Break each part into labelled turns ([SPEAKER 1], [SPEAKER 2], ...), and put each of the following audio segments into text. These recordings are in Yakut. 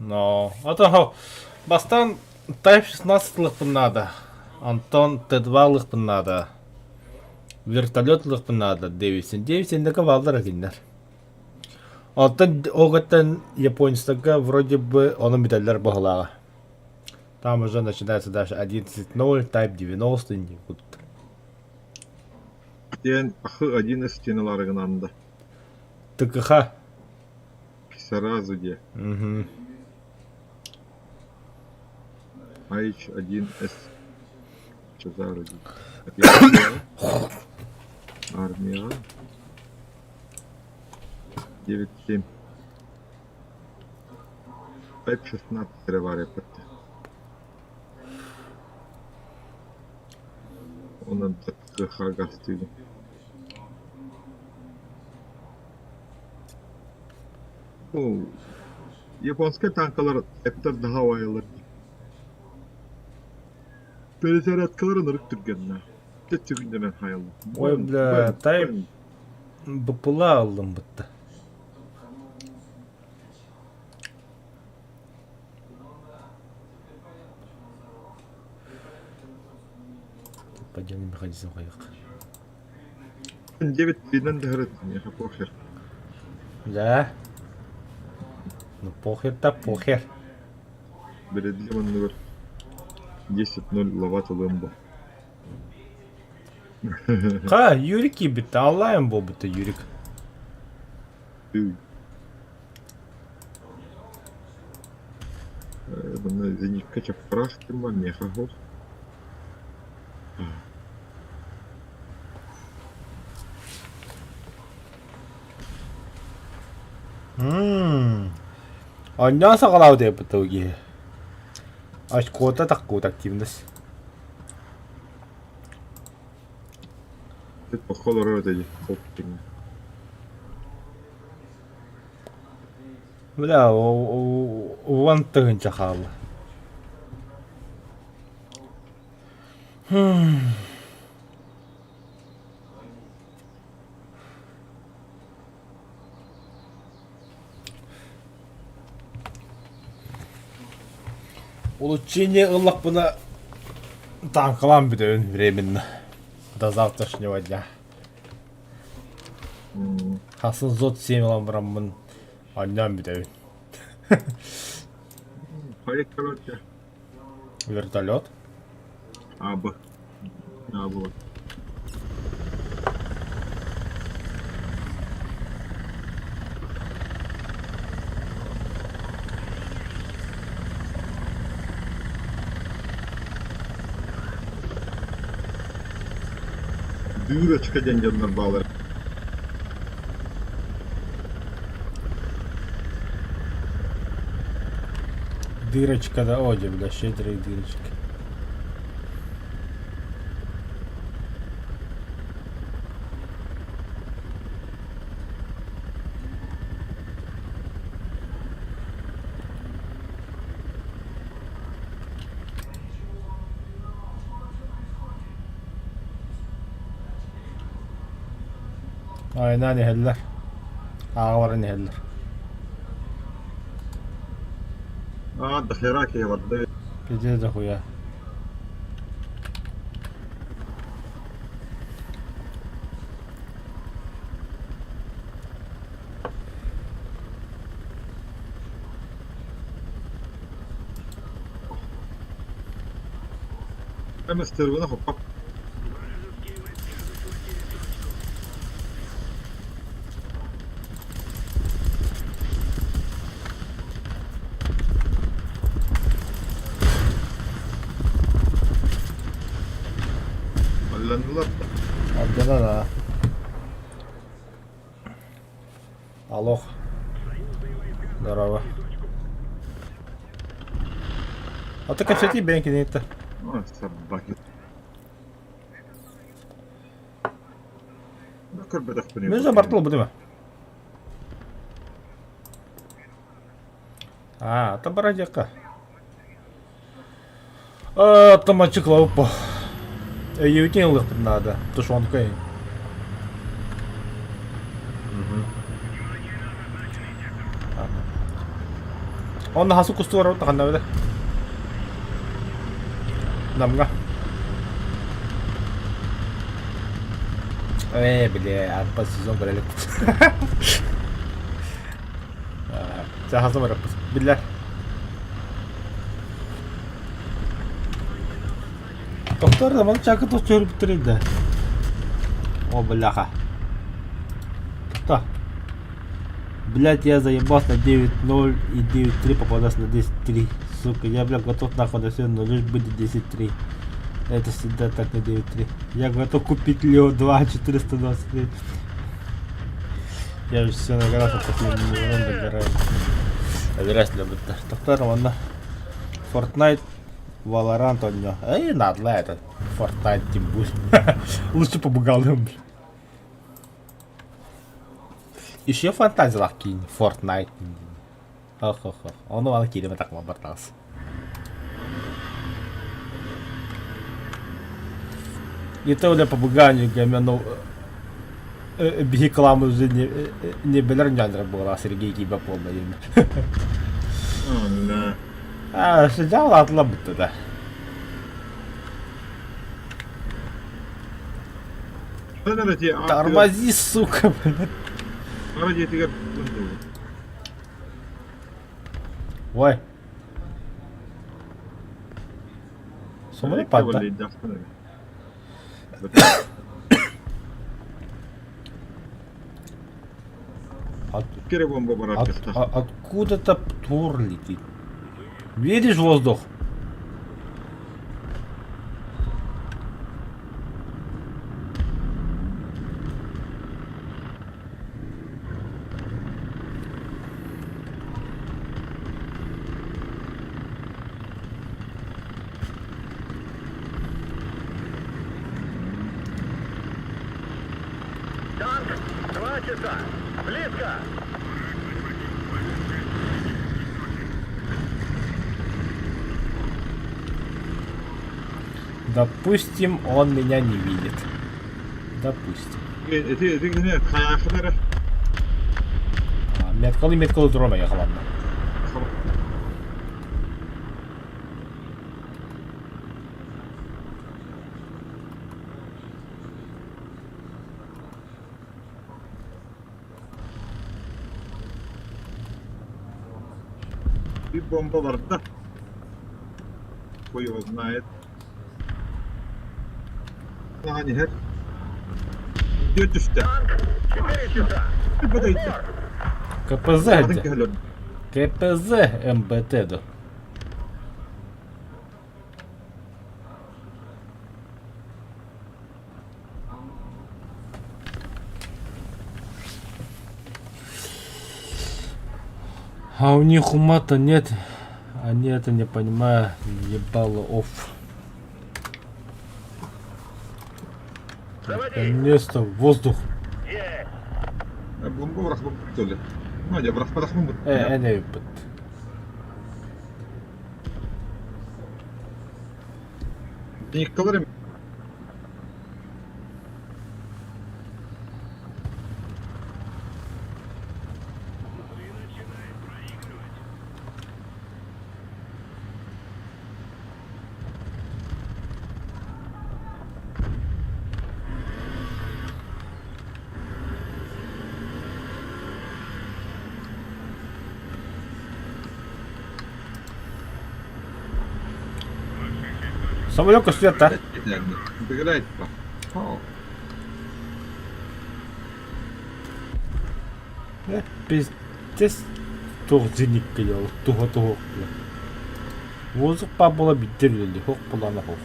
[SPEAKER 1] Но, ото бастаан Type 16 ылыахпын наада, онтон Т2 ылыахпын наада, вертолет ылыахпын наада диэбитин. Диэбитиннэгэ бааллар этиннэр. Оттон ол японецтарга вроде бы ону бүтэллэр быһылааҕа. Там уже начинается даже 11.0, Type 90 курдук.
[SPEAKER 2] Диэн Х1 стеналарыгын анды.
[SPEAKER 1] ТКХ.
[SPEAKER 2] Сразу де.
[SPEAKER 1] Угу.
[SPEAKER 2] H1S. Что Армия. 9-7. 5-16 эрэ баар эппэттэ. Онон ТКХ гастыыбын. О, японскай танкалар эптэр daha оайалар дии. Перезарядкалар ынырык түргэннээх. Төттүгүннэнэн хайаллар.
[SPEAKER 1] Ой, бля, тай БПЛА ыллым бытта. Подъемный механизм хайык.
[SPEAKER 2] 9 тринэн да миэхэ похер.
[SPEAKER 1] Да. Ну похер да похер.
[SPEAKER 2] Бэрэдилэ манныгар 10-0 лават ылыам бо.
[SPEAKER 1] Ха, Юрик киирбитте, аллайым буолбутта Юрик.
[SPEAKER 2] Манна зенитка чаппараах ким бар миэхэ суох.
[SPEAKER 1] Онньоон саҕалаабыт эбиппит киһи. Очкота таккуут активность.
[SPEAKER 2] Тоххо олорор этэ дии, холкутуҥҥа.
[SPEAKER 1] Бля, 10 000 хаалла. Улучшение ыллахпына танкалаан бүтэбин временно. До завтрашнего дня. Хасын зот 7 ылан бараммын анньаан бүтэбин.
[SPEAKER 2] Хайа короче.
[SPEAKER 1] Вертолет.
[SPEAKER 2] Абы. Абы. Дырочка диэн дьоннор бааллар.
[SPEAKER 1] Дырочка да, о, бля, щедрые дырочки. Айнаан иһэллэр. Ааҕа баран иһэллэр.
[SPEAKER 2] А, дохера киһи барда.
[SPEAKER 1] Пиздец дохуя.
[SPEAKER 2] Эмэстэрбинэ хоппоп. Алланнылар да.
[SPEAKER 1] Алдана да. Алло. Здорово. А ты кэпсэтии бэйэҥ киниэхэ.
[SPEAKER 2] Ой, собаки. Көрбөтөхпүн.
[SPEAKER 1] Мен же бартыл бу А, та барадьякка. А, тамачык лауппа. Өйүтүн ылыахпын наада. Тушенка. Онно хасу кустугар ханна бile. Намга. Э, бile, арпа сезон көрелік. Чахасы бараппыт. Биллэр. Тохтор да, маны чакы тос чөрүптүр да. О, бляха. Тохто. Блять, я заебался на 9.0 и 9.3 попадаться на 10.3. Сука, я, бля, готов нахуй на все, но лишь будет 10.3. Это всегда так на 9.3. Я готов купить Лео 2 423. Я же все награлся последний урон догораю. Вряд ли бы. Тохтор, ладно. Fortnite, Valorant онньо. Эй, надо это. Fortnite тем более. Лучше побугалым. Еще фантазиялаах киин Fortnite Ох, ох, ох. Ону аны киирэмэ такма бартаас. И то бля побуганию гэмэ биһи кыламы уже не не билэр ньаннара буолаа Сергей киибэ буолла диэн. А, сидял атла бутта да. Тормози, сука, блядь. Ой. Сомоли падда. От, от, откуда-то птур летит. Видишь воздух?
[SPEAKER 3] Танк, 2 часа. Близко.
[SPEAKER 1] Допустим, он меня не видит. Допустим. Меткалы меткалы турума яхаланна.
[SPEAKER 2] И бомба барда. Хуй его знает. Иһэр. Түстэ.
[SPEAKER 3] Танк, 4 часа.
[SPEAKER 1] КПЗ где? КПЗ МБТ да. А у них ума-то нет. Они это не понимают. Ебало оф. Наконец-то воздух.
[SPEAKER 2] Бомба бырах Ну, я бырах
[SPEAKER 1] Э, не
[SPEAKER 2] Николар.
[SPEAKER 1] Самолет көстүөт Э, пиздец. Туох зеникке ял, туха туох. Воздух па була биттер үлели, хох булана хох.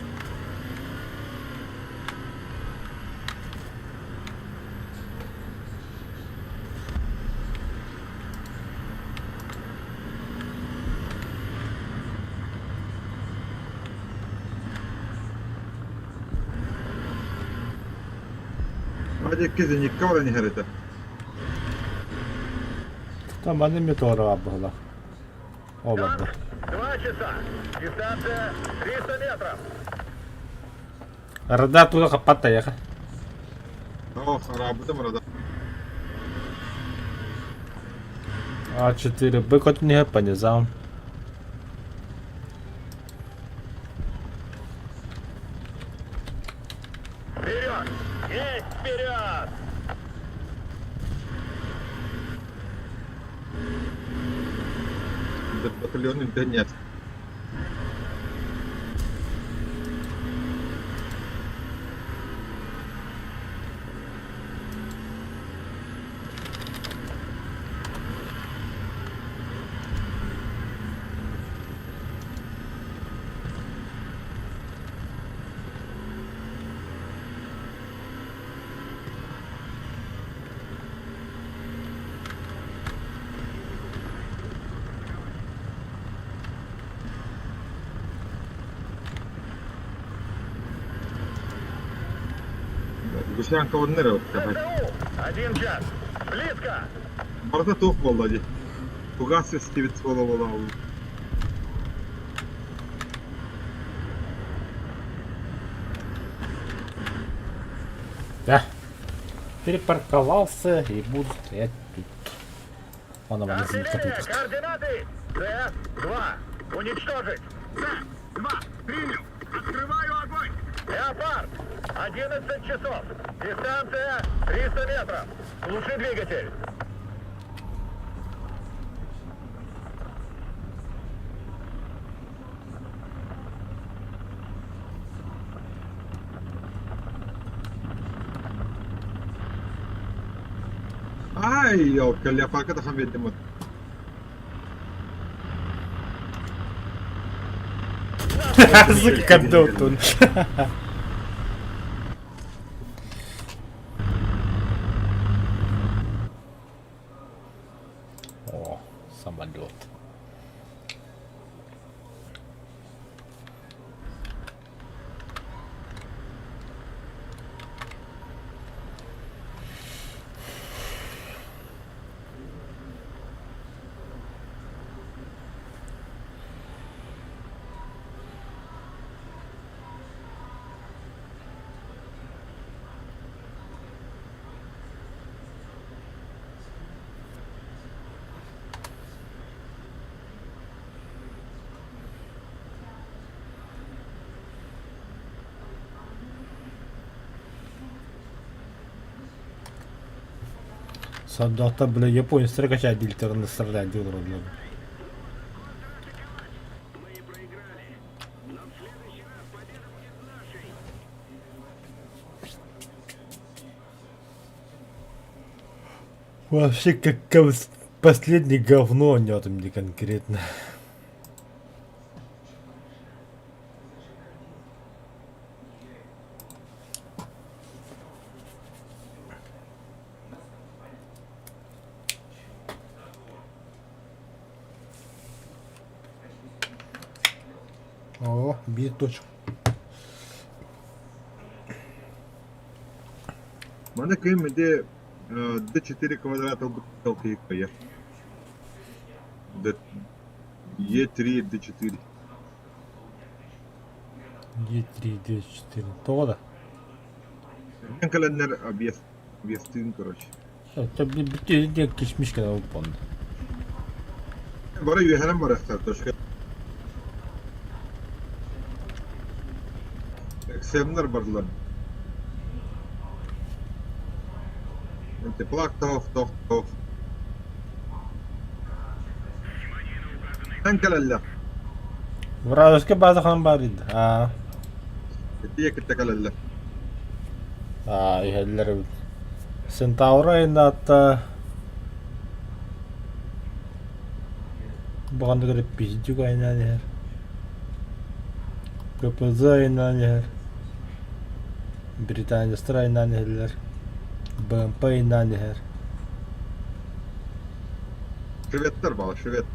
[SPEAKER 2] Hadi зеникке баран иһэр этэ.
[SPEAKER 1] Там аны метеора была. О,
[SPEAKER 3] Танк,
[SPEAKER 1] барда.
[SPEAKER 3] 2 часа. Дистанция 300 метров.
[SPEAKER 1] Рада туда хаппатта яха.
[SPEAKER 2] О, харабыта мырада.
[SPEAKER 1] А4 Б кот не по низам.
[SPEAKER 3] Есть вперед!
[SPEAKER 2] Батальон нет. Гусянка онно эрэ
[SPEAKER 3] ЗСУ! Один час! Близко!
[SPEAKER 2] Барыта туох буолла дии. Фугас эстибит суола буолаҕын.
[SPEAKER 1] Да. Перепарковался и буду стоять тут. Он вам
[SPEAKER 3] Артиллерия, координаты! Д-2. Уничтожить! Д-2. Принял. Открываю огонь. Леопард. 11 часов. Дистанция 300 метров. Глуши двигатель.
[SPEAKER 2] Ай, елка, леопарка тахан биэрдим.
[SPEAKER 1] Сука, кондуктун. О, самолет. Сордоохтор бля японецтары качаайдыылларын стреляйдыы олороллор. Вообще как последний говно у там не конкретно. О, биир точка.
[SPEAKER 2] Маны кыым ити Д4 квадрат ылбыт кыйар. Д Е3 Д4.
[SPEAKER 1] Е3, Д4. Тоҕо да?
[SPEAKER 2] Эн кэлэннэр объезд объездтыын короче.
[SPEAKER 1] Бүтүн кишмиш гына ылбын.
[SPEAKER 2] Бары үөһэнэн барыахтар точка. Эксемнер бардылар. Теплак тох тох тох. Эн кэлэллэр.
[SPEAKER 1] Вражескай база ханан баар дии. Аа.
[SPEAKER 2] Итиэ кытта кэлэллэр.
[SPEAKER 1] Аа, иһэллэр эбит. Центавра айнаата Баҕаныгар пиздюк айнаан иһэр. КПЗ айнаан иһэр. Британецтар айнаан иһэллэр. БМП айнаан иһэр.
[SPEAKER 2] Шведтэр баҕа, швед.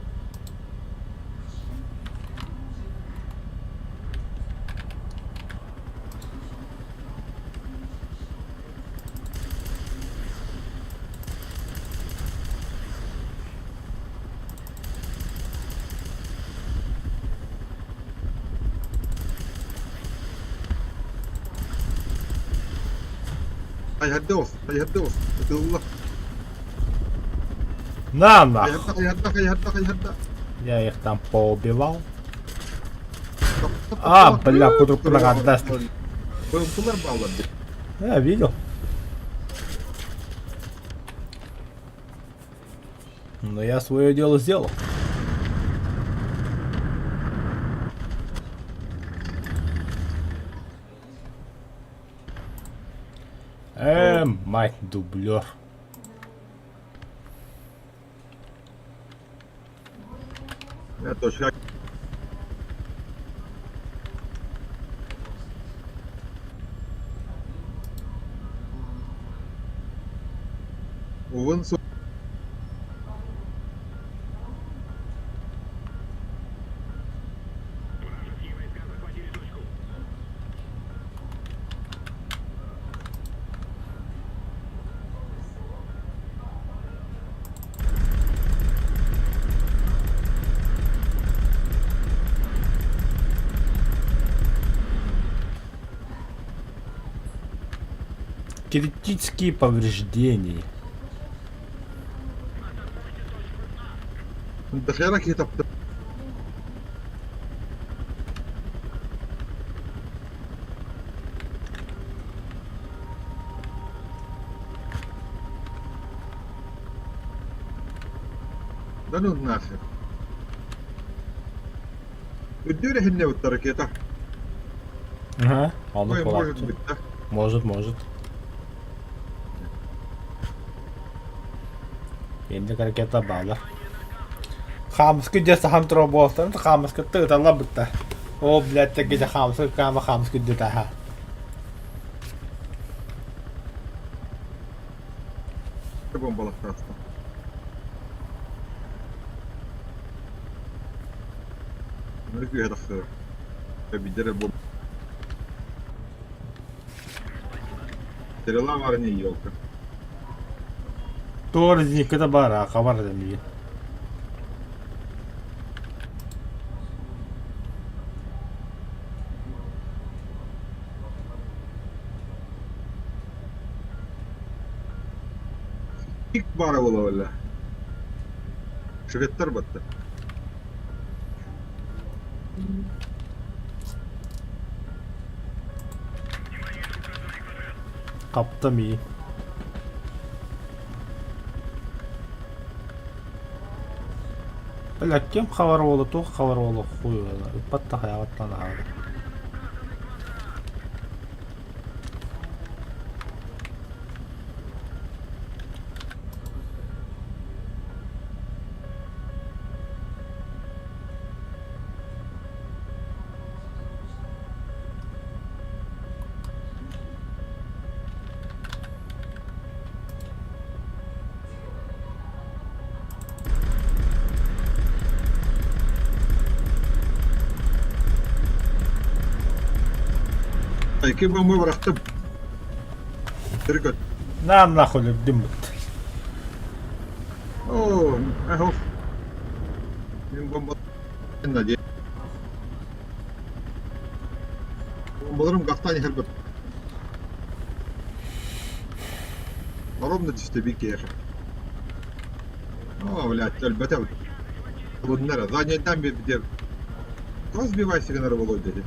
[SPEAKER 2] Хайһардоос, хайһардоос, ытылла.
[SPEAKER 1] На нах!
[SPEAKER 2] Хайһарда, хайһарда, хайһарда, хайһарда.
[SPEAKER 1] Я их там поубивал. А, бля, кудрук отдаст.
[SPEAKER 2] Бымтылар баалар.
[SPEAKER 1] Я видел. Но я свое дело сделал. Мать, дублер.
[SPEAKER 2] Точка. Угун
[SPEAKER 1] Критические повреждения.
[SPEAKER 2] Дохера киһи таптыр. Да ну нахер. Үрдүөр эһиннэ бутта ракета.
[SPEAKER 1] Ага, он
[SPEAKER 2] Ой, может быть, да?
[SPEAKER 1] Может, может. Инник ракета баалар. Хаамыска дьэ саһан турар буолтарын хаамыска тыыталла бытта. Оо, блядь, тэгэ хаамыска каама хаамыска дьэ
[SPEAKER 2] Бомбалахтааста. Нөргү тахсар. Бидere бом. Стрела варни елка.
[SPEAKER 1] Туор зниката баар, хабар да миигин.
[SPEAKER 2] Ик бара була öyle. Шведтер батты.
[SPEAKER 1] Хапта миигин. Бля, ким хабар буола, туох хабар буола хуй ыппат да хайаҕыттан аһаҕын.
[SPEAKER 2] Ики бомба бырахтым. Түркөт.
[SPEAKER 1] На нахуй өлөрдүм бут.
[SPEAKER 2] О, ахов. Мин бомба наде. Бомбаларым гастан хербет. Ровно түстэ бик киһиэхэ. О, блядь, өлбөтө. Bunlara заднийдан bir Кто сбивайся гына Володя диэн.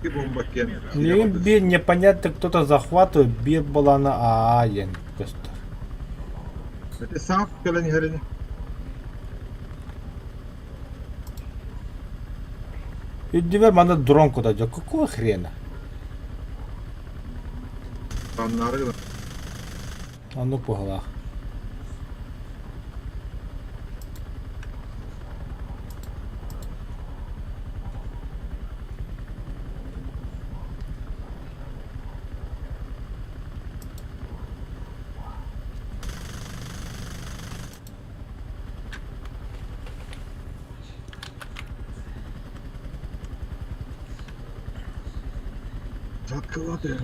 [SPEAKER 2] Ики бомба кен.
[SPEAKER 1] Миигин биир непонятно кто-то захватывает биир буолана аа диэн көстөр.
[SPEAKER 2] Это саап кэлэн иһэрини.
[SPEAKER 1] Үрдүбэр манна дрон куда дьэ какого хрена?
[SPEAKER 2] Аннары гына.
[SPEAKER 1] Оннук быһыылаах.
[SPEAKER 2] Жаткалады.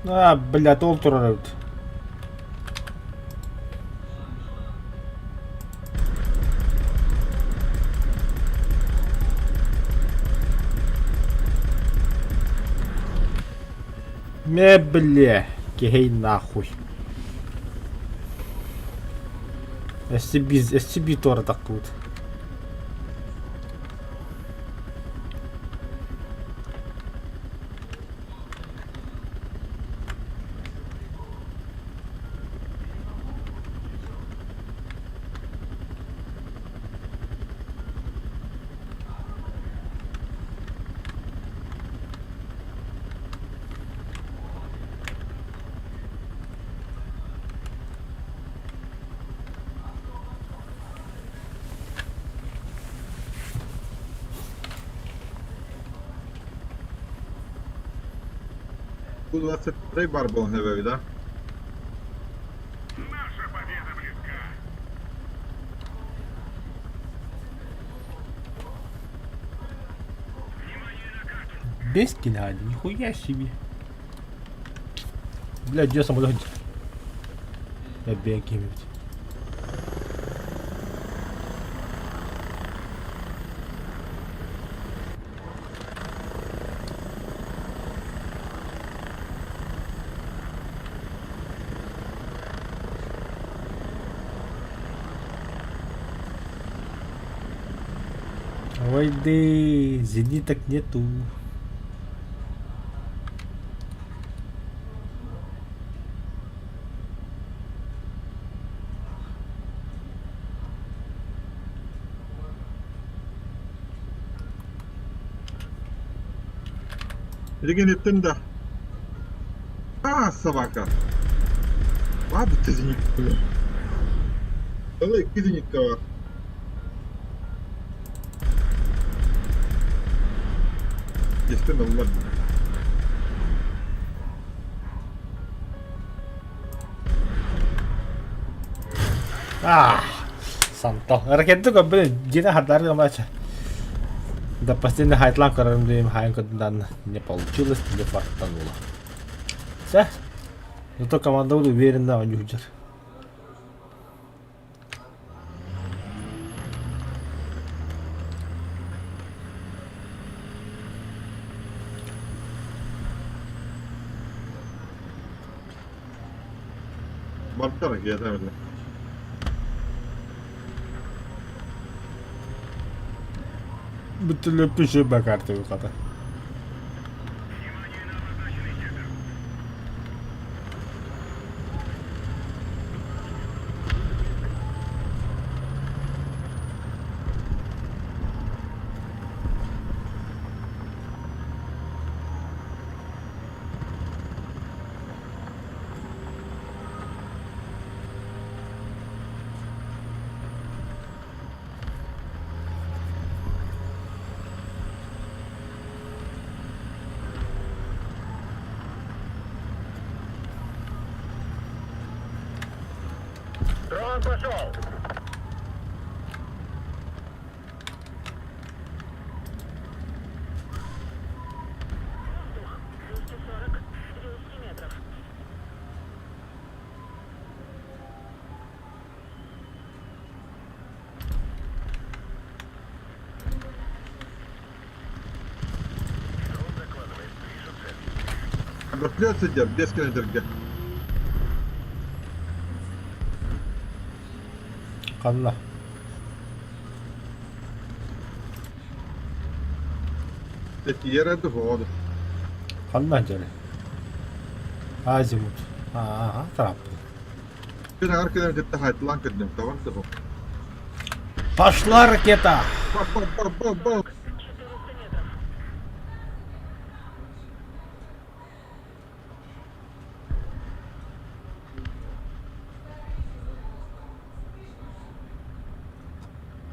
[SPEAKER 1] А, блядь, ол турар эбит. Мебли, киһи нахуй. SCB, SCB туоратахпыт.
[SPEAKER 2] Ту-23 бар буолан эбэбит да?
[SPEAKER 3] Наша победа близка.
[SPEAKER 1] Без кинади, нихуя себе. Бля, где самолет? Я бегаю. Войды, зениток нету.
[SPEAKER 2] Билигин иттим да. А, собака. Ладно, ты зенитка. Давай, икки зенитка бар. Истин ыллар.
[SPEAKER 1] Ah, Санто. Ракетты көрбүн дьиэни хардары гымача. Да последний хайтлаан көрөрүм диим хайын көрдүн не получилось, не фартануло. Все. Зато команда уверенно оонньуур.
[SPEAKER 2] Барбыта ракета биллэ.
[SPEAKER 1] Бүтүлүппү шөбө карты хата.
[SPEAKER 3] Дрон пошел.
[SPEAKER 2] Вертолет сидят, без километрга.
[SPEAKER 1] Ханна.
[SPEAKER 2] Тиэрэ дуһуоду.
[SPEAKER 1] Ханна дьэри. Азимут. Аа, траппы.
[SPEAKER 2] Мин аҕар кэлэн кытта хаайтылаан көрдүм, табар да
[SPEAKER 1] Пошла ракета!
[SPEAKER 2] Ба-ба-ба-ба-ба!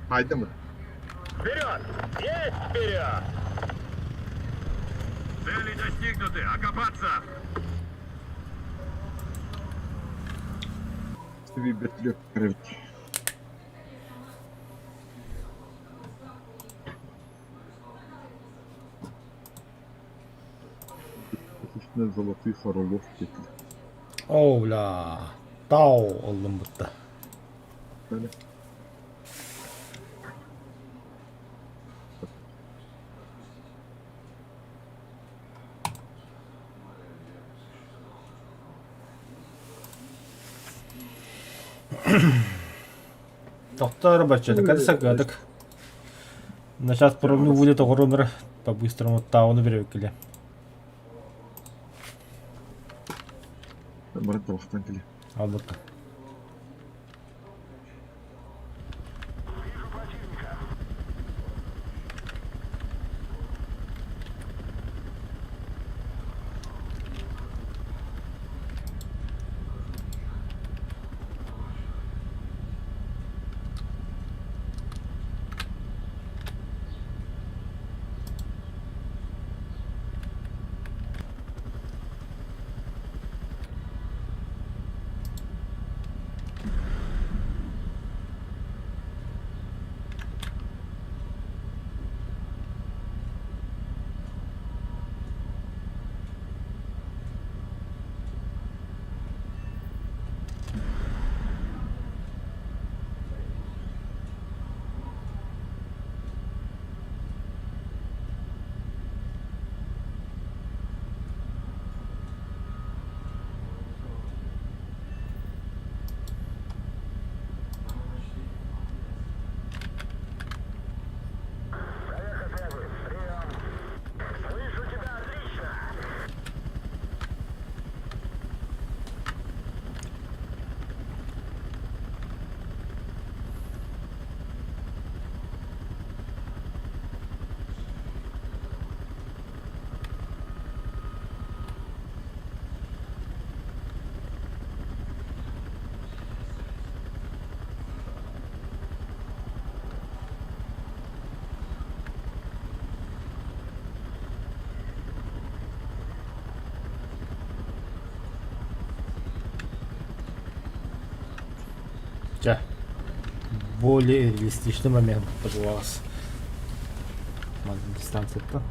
[SPEAKER 2] Хайдамын.
[SPEAKER 3] Вперед! Есть вперед! Цели достигнуты! Окопаться!
[SPEAKER 2] Вертолет эбит. Золотых орлов диэтилэр.
[SPEAKER 1] Оо, бля. Тау ыллым бытта. Тохтоор бачча, сакыадык. На сейчас поровну будет оҕорумер по-быстрому тауну беребиккиле.
[SPEAKER 2] Баран табахтан кэлэ.
[SPEAKER 1] Албыкка. Чэ, более реалистичный момент пожалуйста. Дистанцията.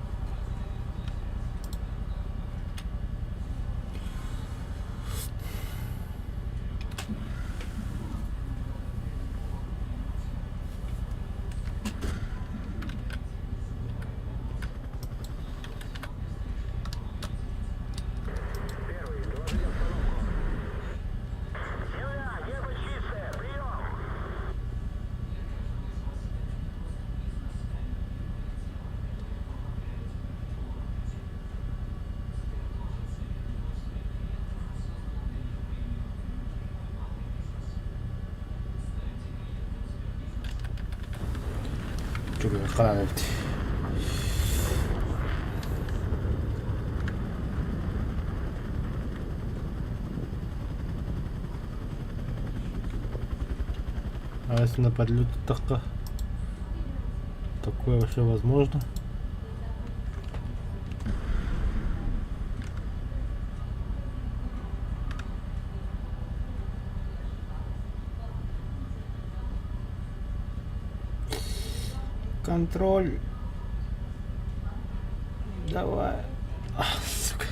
[SPEAKER 1] Чугуйхаан эбит. А если на подлет туттахха, такое вообще возможно? Контроль. Давай. Ах, сука.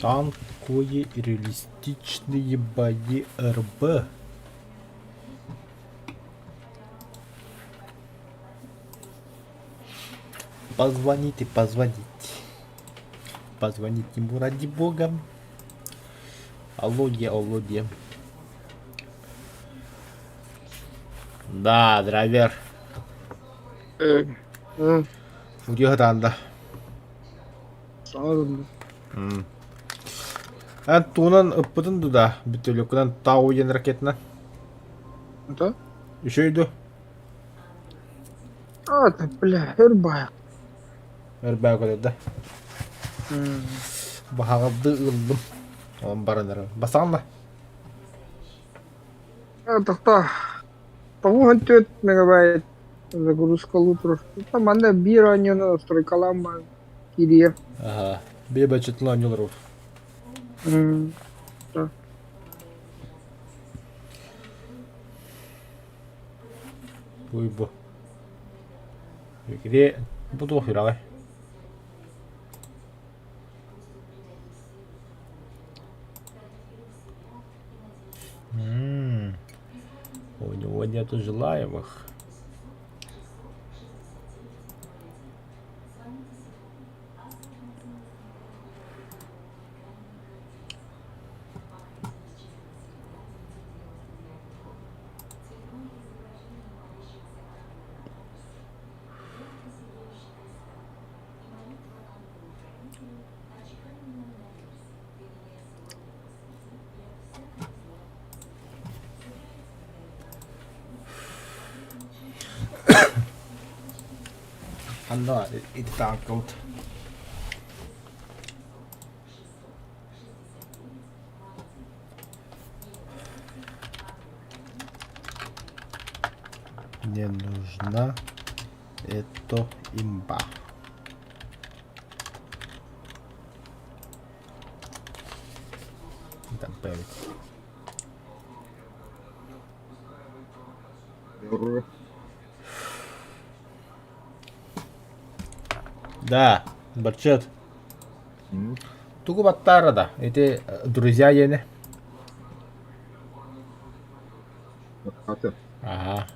[SPEAKER 1] Танкое реалистичные бои РБ. Позвоните, позвоните. Позвоните ему ради бога. Алло, где, алло, где. Да, драйвер. Удиһатаан да. Эн тугунан ыппытын ду да, бүтүлүккүнэн Тау диэн ракетынан.
[SPEAKER 4] Это?
[SPEAKER 1] Үчүгэй дуо?
[SPEAKER 4] А, это, бля, Эрбай.
[SPEAKER 1] Эрбээ көрөр да. Баһаҕырды ыллым. Онон баран эрэ. Басаҕын да?
[SPEAKER 4] Тохтоо. 94 мегабайт загрузкалыы турар. Манна биир оонньууну настройкалаан баран киириэ.
[SPEAKER 1] Аха. Биир баччатын оонньуулар Буй бу. Где бу туох үрэҕэй? М, У него нету желаемых. Ханна ити таанкабыт? Мне нужна эта имба. Там появится. Да, Барчет. Тугу баттаара да, ити друзья иэнэ.
[SPEAKER 2] Аты.
[SPEAKER 1] Аха.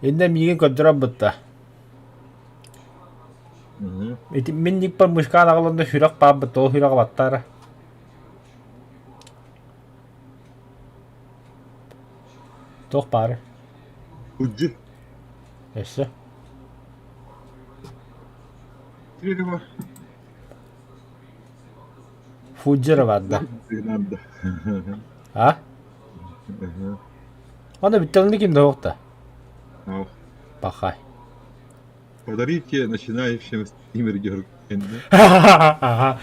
[SPEAKER 1] Иннэ миигин көрдөрөн бытта. Ити мин никпар мышкаан аҕаланна сүрэх баабыт, ол сүрэҕи баттаара. Туох баары?
[SPEAKER 2] Удьи.
[SPEAKER 1] Өссө?
[SPEAKER 2] Тириэри бар.
[SPEAKER 1] Фуджера бар да.
[SPEAKER 2] Надо.
[SPEAKER 1] А? Аны бүттэҕинэ ким да суох да? Пахай.
[SPEAKER 2] Подарите начинающим стример
[SPEAKER 1] Ага.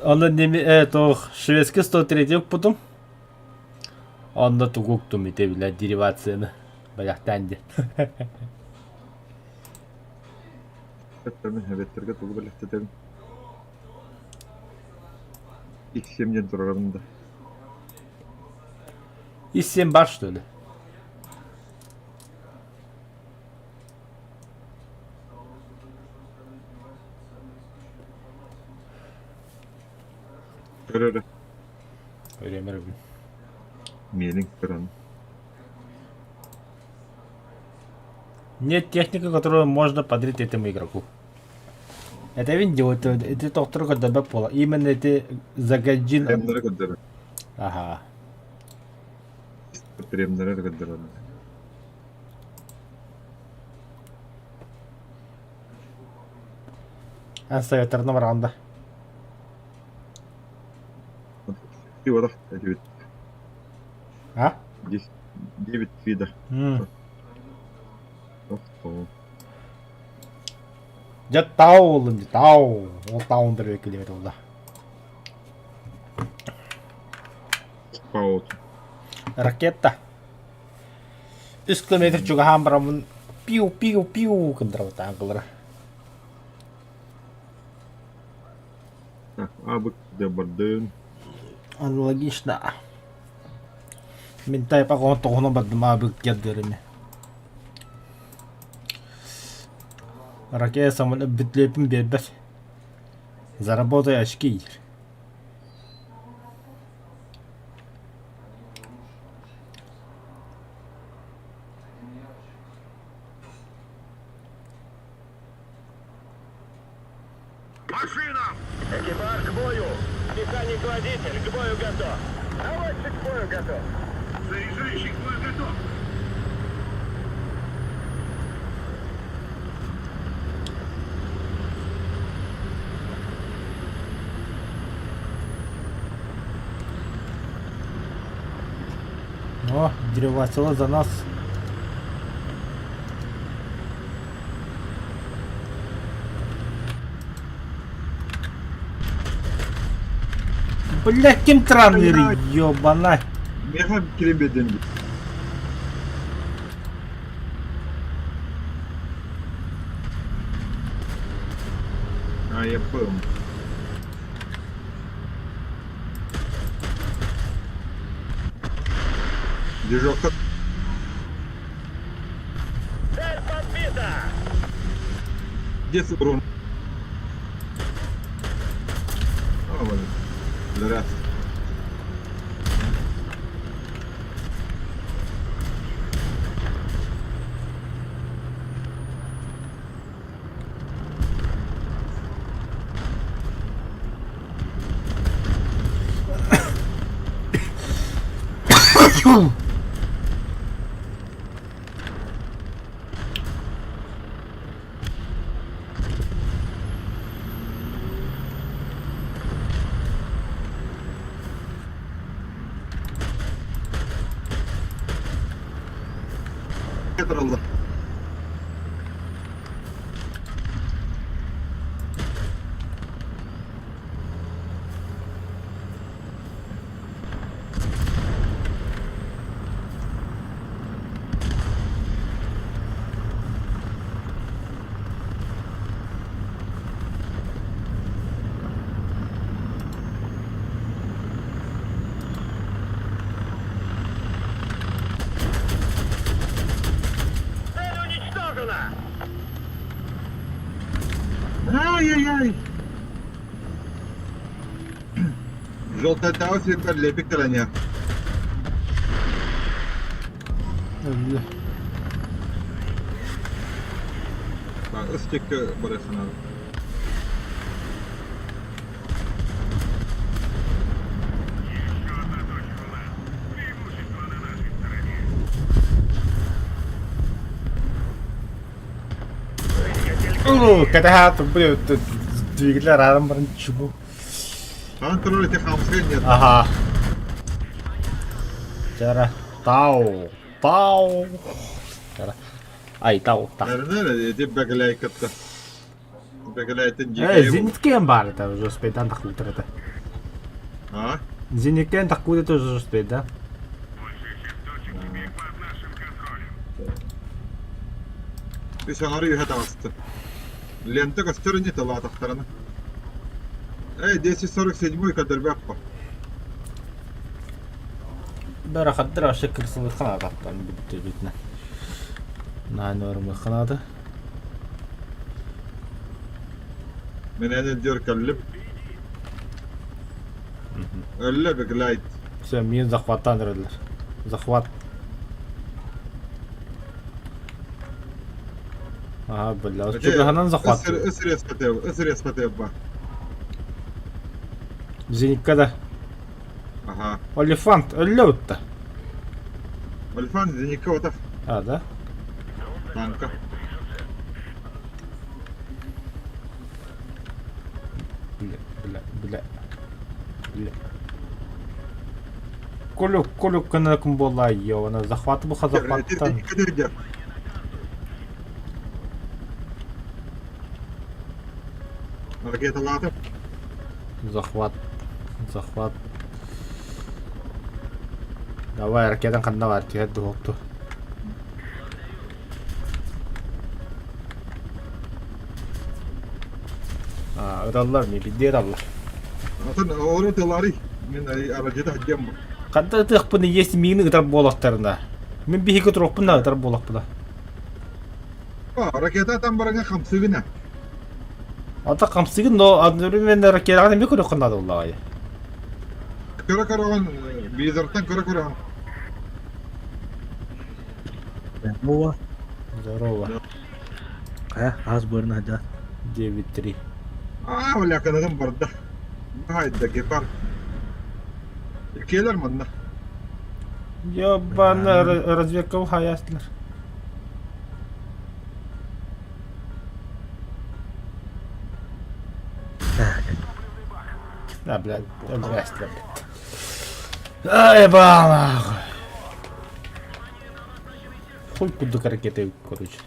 [SPEAKER 1] Онно туох шведский 103 укпутум. Онно тугу уктум ити бля деривацияны бэлэхтээн диэн.
[SPEAKER 2] Эбэттерге тугу бэлэхтэтэн X7 диэн турарым да.
[SPEAKER 1] X7 бар что ли?
[SPEAKER 2] Көрөрө.
[SPEAKER 1] Көрөмөр
[SPEAKER 2] Миэнин көрөн.
[SPEAKER 1] Нет техники, которую можно подарить этому игроку. Это видео, это, это доктор көрдөрбөт буола. Именно эти загаджин...
[SPEAKER 2] Премнere көрдөрөр.
[SPEAKER 1] Ага.
[SPEAKER 2] Премнere көрдөрөр.
[SPEAKER 1] Эн советтерна баранда.
[SPEAKER 2] Девять.
[SPEAKER 1] А?
[SPEAKER 2] Девять вида.
[SPEAKER 1] Дьэ тау ыллым дии, тау. Ол таун бэрэбиэркэлиэбит буолла.
[SPEAKER 2] Паут.
[SPEAKER 1] Ракета. Үс километр чугаһаан бараммын пиу-пиу-пиу гыннарабыт аҥкылара.
[SPEAKER 2] Абык бардын.
[SPEAKER 1] Аналогично. Мин тайпа тоҕуна бардым аабык кэрдэрими. Ракета самолет бүтлүөпүн биэрбэт. Заработай очки диир.
[SPEAKER 3] Машина! Экипаж к бою! Механик-водитель к бою готов! Наводчик к бою готов! Заряжающий к бою готов!
[SPEAKER 1] О, древосело за нас. Бля, ким траннырый, ёбана.
[SPEAKER 2] Миэхэ кирин биэрдин дии. А, я понял. Движок
[SPEAKER 3] Цель подбита!
[SPEAKER 2] Где урон? А, вот. Здравствуйте. Тураллар.
[SPEAKER 3] Цель уничтожена!
[SPEAKER 2] Ай-яй-яй! Желтая таус лепик тараня. Ыстекке барасына.
[SPEAKER 1] Кэтэһэ блин, двигатель рядом баран чубу.
[SPEAKER 2] Контроль этих хамсыгын нет.
[SPEAKER 1] Ага. Чара. Тау. Тау. Чара. Ай, тау, тау.
[SPEAKER 2] Наверное, эти беглей кытта. Беглейтин
[SPEAKER 1] Э, зениткен бар это уже успеет, так утро это.
[SPEAKER 2] А?
[SPEAKER 1] Зениткен так куда тоже успеет, да?
[SPEAKER 2] Үс аҥары үһэ таҕыста. Лента көстөр ини тылаатахтарына. Эй, 1047 кадырбаппа.
[SPEAKER 1] Бара хаддыр вообще кырсылыххан ататтан бүттү бүтүнэ. Наанормыхханады.
[SPEAKER 2] Мен эн дер кэллим. Өллө беглайт.
[SPEAKER 1] Все, мин захваттан эрэллэр. Захват. Ага, бля, чугаһынан захват.
[SPEAKER 2] Ысырес ба.
[SPEAKER 1] Зенитка да.
[SPEAKER 2] Ага.
[SPEAKER 1] Олифант, өллө утта.
[SPEAKER 2] Олифант зенитка отaf.
[SPEAKER 1] А, да?
[SPEAKER 2] Танка.
[SPEAKER 1] Бля, бля, бля. Бля. Кулюк, кулюк кынакым буолла ёбана захваты буха захваттан.
[SPEAKER 2] Ракеталаатым.
[SPEAKER 1] Захват. Захват. Давай, ракетан ханна бар, түһэр дуһукту. А, ыраллар не бидде ыраллар.
[SPEAKER 2] Атын ору тылары мен аражыта хаддем.
[SPEAKER 1] Ханта ытыахпын есть миигин ытар буолахтарына. Мин биһиги туруохпун да ытар буолахпына.
[SPEAKER 2] Ракета там бараңа хамсыгына.
[SPEAKER 1] Ата хамсыгын, но одновременно ракетаҕын эмиэ көрүөххүн наада буоллаҕай.
[SPEAKER 2] Көрө көрөҕүн, визортан көрө көрөҕүн.
[SPEAKER 5] Здорово.
[SPEAKER 1] Здорово.
[SPEAKER 5] Хайа, аас быарына сылдьа.
[SPEAKER 1] 9-3.
[SPEAKER 2] Аа, бля, кыныгым барда. Хайда, гепард. Иккиэлэр манна.
[SPEAKER 1] Ёбана разведка хаястылар. Да, блядь, здрасте, блядь. Ай, нахуй. Хуй кудук ракеты, короче.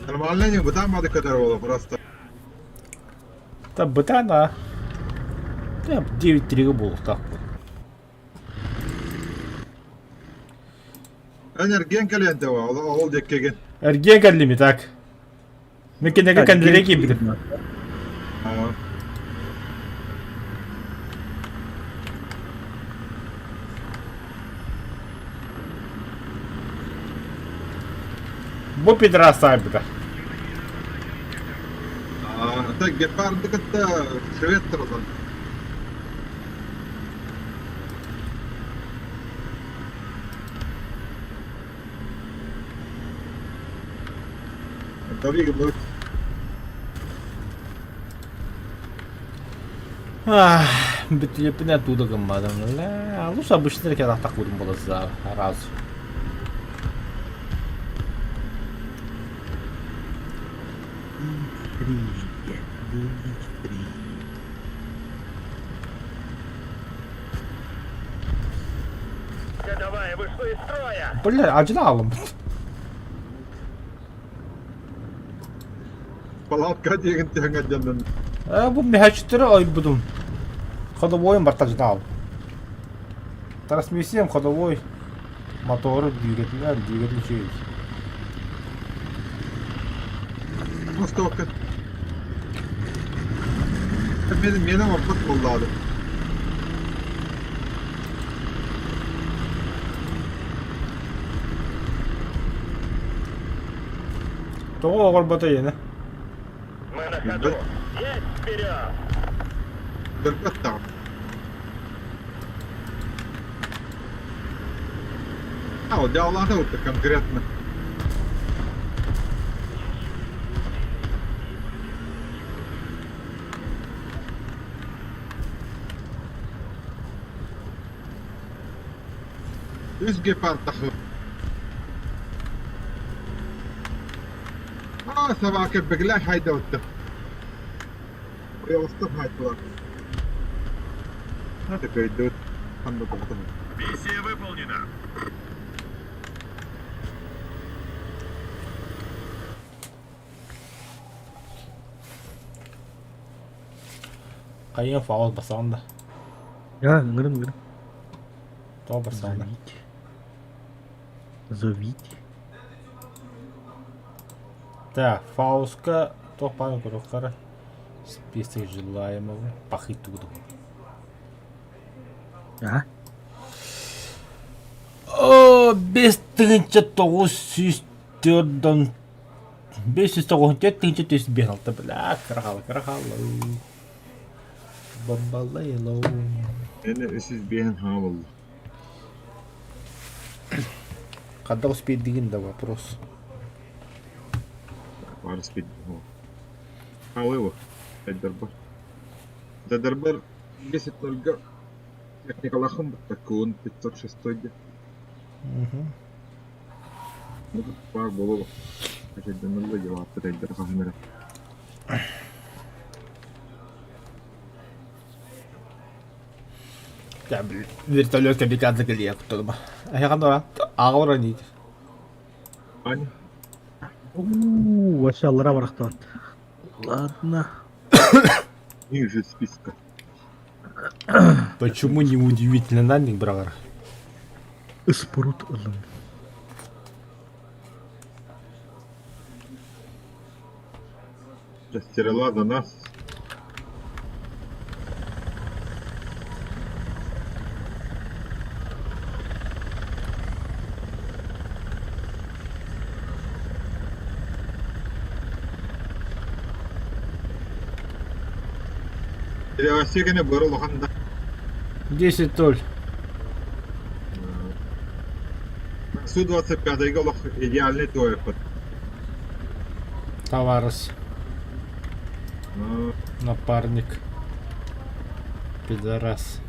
[SPEAKER 2] Нормально не бытаан бады көтөр буолла просто.
[SPEAKER 1] Та бытаан а. 9-3 буолуохтаахпын.
[SPEAKER 2] Эн эргиэн кэлиэн тэва, ол диэккигин.
[SPEAKER 1] Эргиэн кэллими так. Мен кинигэ кэннилэрэ киирбитим. Бу пидорас саайбыта.
[SPEAKER 2] Это гепарды кытта швед туралар.
[SPEAKER 1] Бүтүлэппин оттуда гымматым. Лучше обычный ракетах такудум было за раз.
[SPEAKER 5] Три, три.
[SPEAKER 3] Давай, вышла из строя!
[SPEAKER 1] Бля, адьына аалым.
[SPEAKER 2] Палатка диэгин түһэҥ дьоннон.
[SPEAKER 1] Э, бу мөһөөччүттэри ойбутум. Ходовойум барта адьына аалым. Трансмиссиям ходовой мотору двигателя, двигатель үчүгэй.
[SPEAKER 2] Мостовка. Мен менің орпат болдады.
[SPEAKER 1] Тоҕо оҕорбото иэнэ?
[SPEAKER 3] Мы на ходу. Есть вперед!
[SPEAKER 2] Көрбөт даҕаны. А, дьаалаата вот конкретно. Үс гепард тахы. А, собака беглях хайда Ойоҕостор хаайтылар. Такой ханна тоҕотон.
[SPEAKER 3] Миссия выполнена.
[SPEAKER 1] Хайа фаул басаҕын да?
[SPEAKER 5] Я, ыҥырын ыҥырын.
[SPEAKER 1] Тоҕо барсаҕын да?
[SPEAKER 5] Зовите. Зовите.
[SPEAKER 1] Так, Фауска туох баарын көрүөххэ Список желаемого. Пахи тугу.
[SPEAKER 5] А?
[SPEAKER 1] О, 5904 594 тыһыынча 456 бля, кырахалы, кырахалы. Бомбалейло.
[SPEAKER 2] Эне үсүс биэн хаҥа буолла.
[SPEAKER 1] Когда успеть деген да вопрос.
[SPEAKER 2] Баар успеть. Хаалыба. Эддарбар. Эддарбар 10 нольга техникалахым бутта куун 506 де. Баар буолуо. Эддарбар дьалааппыт эддар хаһан эрэ.
[SPEAKER 1] Вертолет камикадзе кэлиэ куттаныма. Эһэҕэ аҕа баран
[SPEAKER 2] Аня.
[SPEAKER 5] У, вообще аллара барахтаат. Ладно.
[SPEAKER 2] Ниже списка.
[SPEAKER 1] Почему не удивительно нанник брагар?
[SPEAKER 5] Ыспырут ылым.
[SPEAKER 2] Стрела за нас. Телевасиганы бары улахан да.
[SPEAKER 1] 10-0.
[SPEAKER 2] Су-25 олох идеальный туойпут.
[SPEAKER 1] Товарищ. Напарник. Пидорас.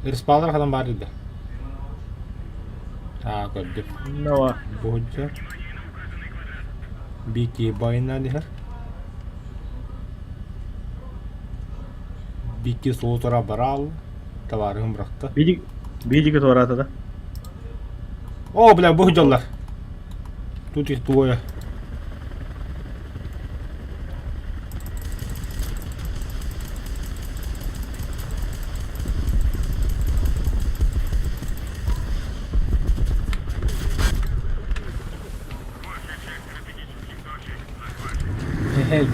[SPEAKER 1] Респалдар хадан бар edi. Аа, көрдүм.
[SPEAKER 5] Нова.
[SPEAKER 1] Буһуджар. Бики байынан иһэр. Бики суутура барал. Товарыһым бырахта.
[SPEAKER 5] Бидик бидиги туораата да.
[SPEAKER 1] О, бля, буһуджаллар. Тут их двое.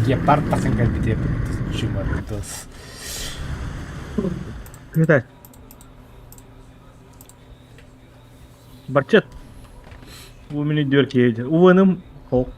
[SPEAKER 1] Гепард тахсан кэлбитэ чумардос.
[SPEAKER 5] Кытай. Барчат. Бу мини дөрт Уыным хол.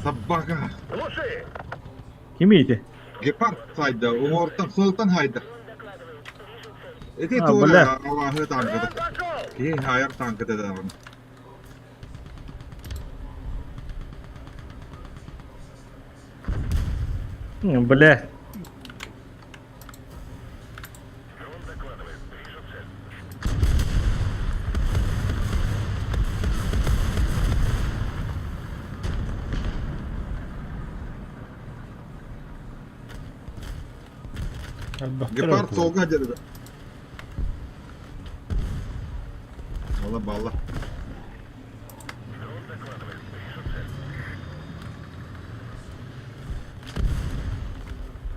[SPEAKER 2] Собака.
[SPEAKER 3] Глуши!
[SPEAKER 5] Кимий ити?
[SPEAKER 2] Гепард сайда, уҥуортан суолтан хайда. Ити
[SPEAKER 5] А,
[SPEAKER 2] туора
[SPEAKER 5] бля.
[SPEAKER 2] алааһы тааҥката.
[SPEAKER 3] Он пошел!
[SPEAKER 2] Киһи хаайар тааҥката даҕаны.
[SPEAKER 5] Бля.
[SPEAKER 2] Гепард суолга дьарыга. Ала балла.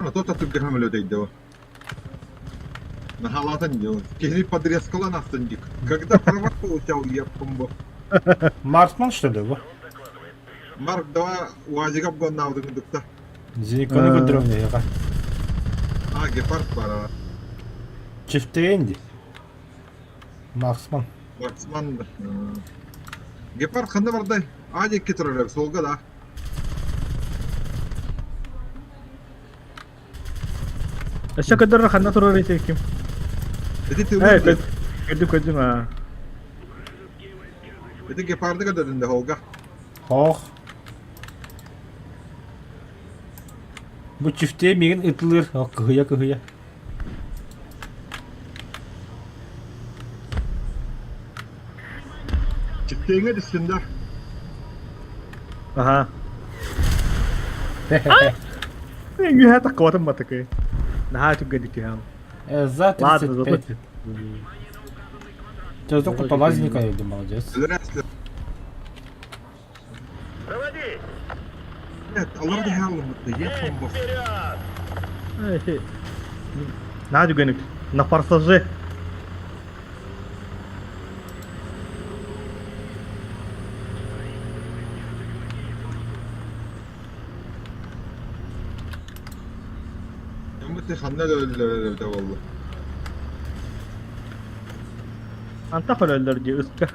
[SPEAKER 2] А то түргэн самолет өйдөбө. Наһаалаатан дьон. Киһини подрезкалан астын дик. Когда права получал, я помбо.
[SPEAKER 1] Марсман что ли бу?
[SPEAKER 2] Марк 2 УАЗига обгоннаабытын курдукта.
[SPEAKER 1] Зениконы көдөрөм яга.
[SPEAKER 2] А, гепард бара.
[SPEAKER 1] Чифтейн ди. Марсман.
[SPEAKER 2] Марсман. Гепард ханна бардай? А диэки турар суолга да.
[SPEAKER 5] Өссө көрдөрөр ханна турар ити ким?
[SPEAKER 2] Ити
[SPEAKER 5] Э,
[SPEAKER 2] тыылын.
[SPEAKER 5] көрдүм көрдүм аа.
[SPEAKER 2] Ити гепарды көрдөрдүн да холга.
[SPEAKER 1] Ох. Бу чифтей мигин ытылыр. Кыһыйа кыһыйа.
[SPEAKER 2] Чиптейҥэ түстүн да.
[SPEAKER 5] Аха. Үһэ таккыбатым батыкы. Наһаа түргэнник түһэм.
[SPEAKER 1] За
[SPEAKER 5] Ладно,
[SPEAKER 1] 35. Ты только куталазника иди, молодец.
[SPEAKER 2] Өлөрөөс.
[SPEAKER 3] Проводи!
[SPEAKER 2] Нет, алар да хаалыммыт да. Е помбо.
[SPEAKER 3] Вперед!
[SPEAKER 5] Наһаа түргэнник. На форсаже.
[SPEAKER 2] Дьоммут ханна да өллөр буолла.
[SPEAKER 5] Антах өлөллөр дии ыска.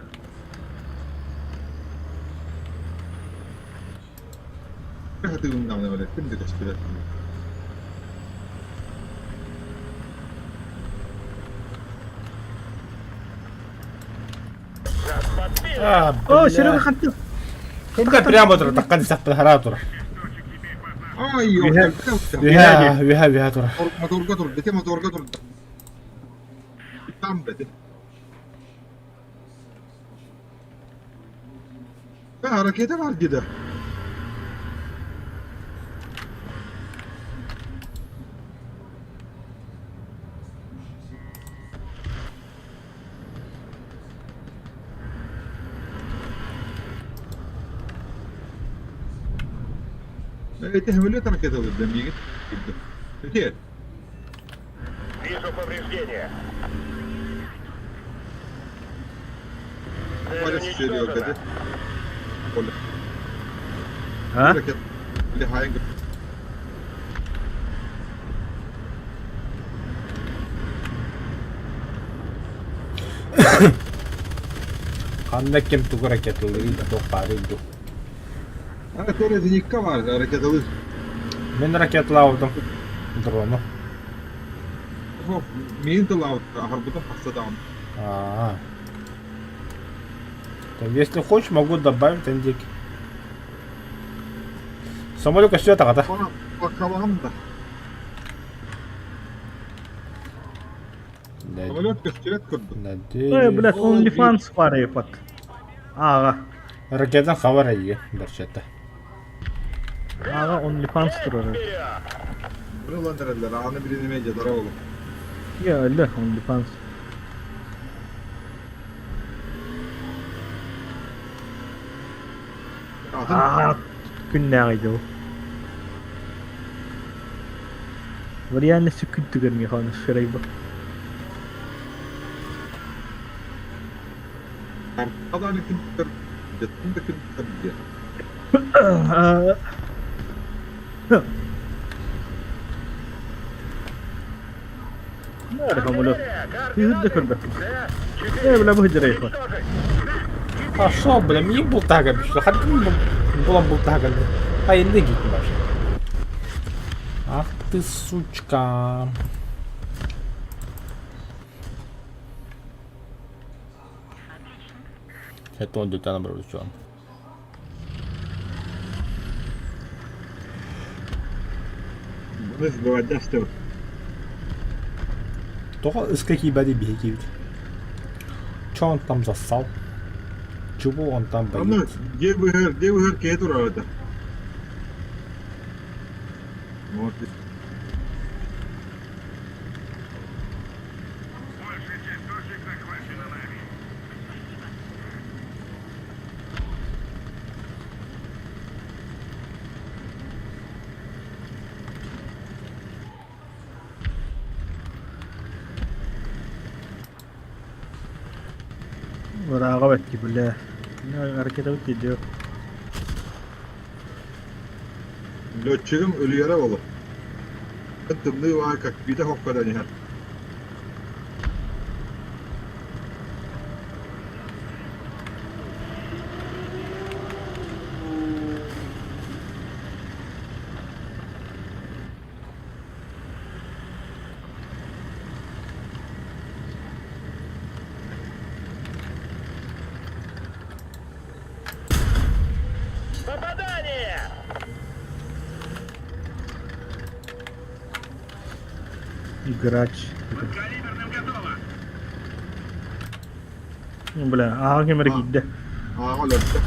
[SPEAKER 2] Хатыгын даҕаны ким да көстүбэт.
[SPEAKER 3] Нас подбили!
[SPEAKER 1] А,
[SPEAKER 5] О, Серега хантыы.
[SPEAKER 1] Куда прямо тур, таккан саппы хара тур.
[SPEAKER 2] Ай,
[SPEAKER 5] Үһэ.
[SPEAKER 1] Үһэ, үһэ, үһэ тур.
[SPEAKER 2] Моторга тур, бете моторга тур. Там бете. Ракета бар диде. Эти самолет ракета ылыр Где?
[SPEAKER 3] Вижу повреждения. Цель
[SPEAKER 2] Коля
[SPEAKER 3] уничтожена.
[SPEAKER 2] Коля.
[SPEAKER 5] А?
[SPEAKER 2] Ракет. Или хайнг.
[SPEAKER 1] Ханна кем тугу ракеталыы, туох баарый дуу.
[SPEAKER 2] А, Коля зенитка бар, ракеталыы.
[SPEAKER 1] Мин ракеталаабытым дрону.
[SPEAKER 2] Суох, миин тылаабыт, аһарбытым хасса даҕаны.
[SPEAKER 1] А-а. Так, если хочешь, могу добавить андик. Самолет көстүө таҕата.
[SPEAKER 2] Бакалаҕым да. Самолет көстүбэт курдук.
[SPEAKER 5] Ой, блядь, OnlyFans бар епат. Ааҕа.
[SPEAKER 1] Ракетан хабар эйиге бэрчэтэ.
[SPEAKER 5] Ааҕа OnlyFans турар.
[SPEAKER 2] Bunu ылан эрэллэр, ааны билин дьадара олу.
[SPEAKER 5] Я өллө OnlyFans.
[SPEAKER 2] Атын
[SPEAKER 5] Күннээҕи дьыл. В реальности күн түгэр миэхэ сырайба.
[SPEAKER 2] Аны күн дьаттын да күн диye.
[SPEAKER 5] Наар хамылы. Тыһыр да көрбөккүн. Ээ, бля, бу хыдьырайхо.
[SPEAKER 1] А шо, бля, мне бултага бишла. Хатым була бултага. А я не гид баш. Ах ты сучка. Это он дютана бручон.
[SPEAKER 2] Bunu сбивать
[SPEAKER 1] Тоҕо ыска киирбэт биһиги Чё он там зассал? Чего он там
[SPEAKER 2] Аны
[SPEAKER 1] боится?
[SPEAKER 2] дьиэ быһар, дьиэ быһар киһи турар этэ. Вот.
[SPEAKER 3] Большая часть точек захвачена нами.
[SPEAKER 5] Ырааҕа бэкки бля. Ракета бит
[SPEAKER 2] Летчигим өлүөрэ болу. Тымныы баар как биитэ хоккодан иһэр.
[SPEAKER 3] Попадание!
[SPEAKER 5] Играч.
[SPEAKER 3] Калиберным готово!
[SPEAKER 5] Бля, ааҕа кэмэр киирдэ.
[SPEAKER 2] Ааҕа өлөрдө.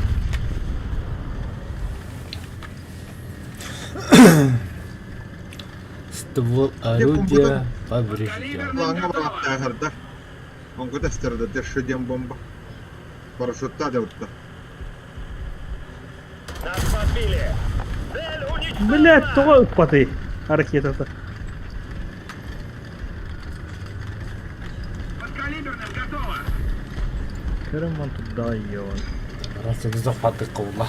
[SPEAKER 1] Ствол орудия поврежден.
[SPEAKER 2] Плаҥҥа бараахтааһарда. Онго тэстэрдэ держи диэн бомба. Парашютта дьабытта.
[SPEAKER 3] Нас подбили! Цель уничтожена!
[SPEAKER 5] Блядь, тоҕо ыппатый ракетата.
[SPEAKER 3] Подкалиберным готово!
[SPEAKER 5] Көрөн туда ён.
[SPEAKER 1] Раз это захваты каула.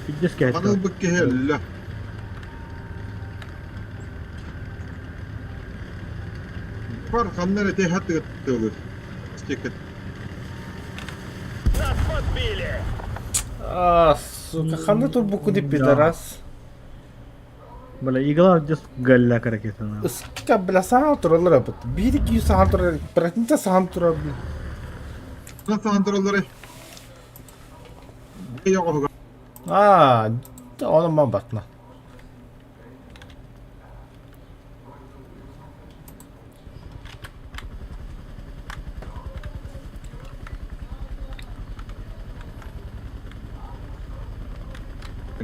[SPEAKER 5] Пиздец
[SPEAKER 2] Аны
[SPEAKER 5] кэһэттэ.
[SPEAKER 2] ылбыт киһи өллө. Бар ханна эрэ тэһэ тыгыттыылыр. Стикет.
[SPEAKER 3] Нас подбили!
[SPEAKER 1] А, сука, ханна турбуку ди пидорас.
[SPEAKER 5] Бля, игла just галляк ракетана.
[SPEAKER 1] Ыска, бля, сахан туралар апыт. Биир киһи сахан турар, братинта сахан турар, бля.
[SPEAKER 2] Сахан тураллары. Бэйэ
[SPEAKER 1] А, ону ман батна.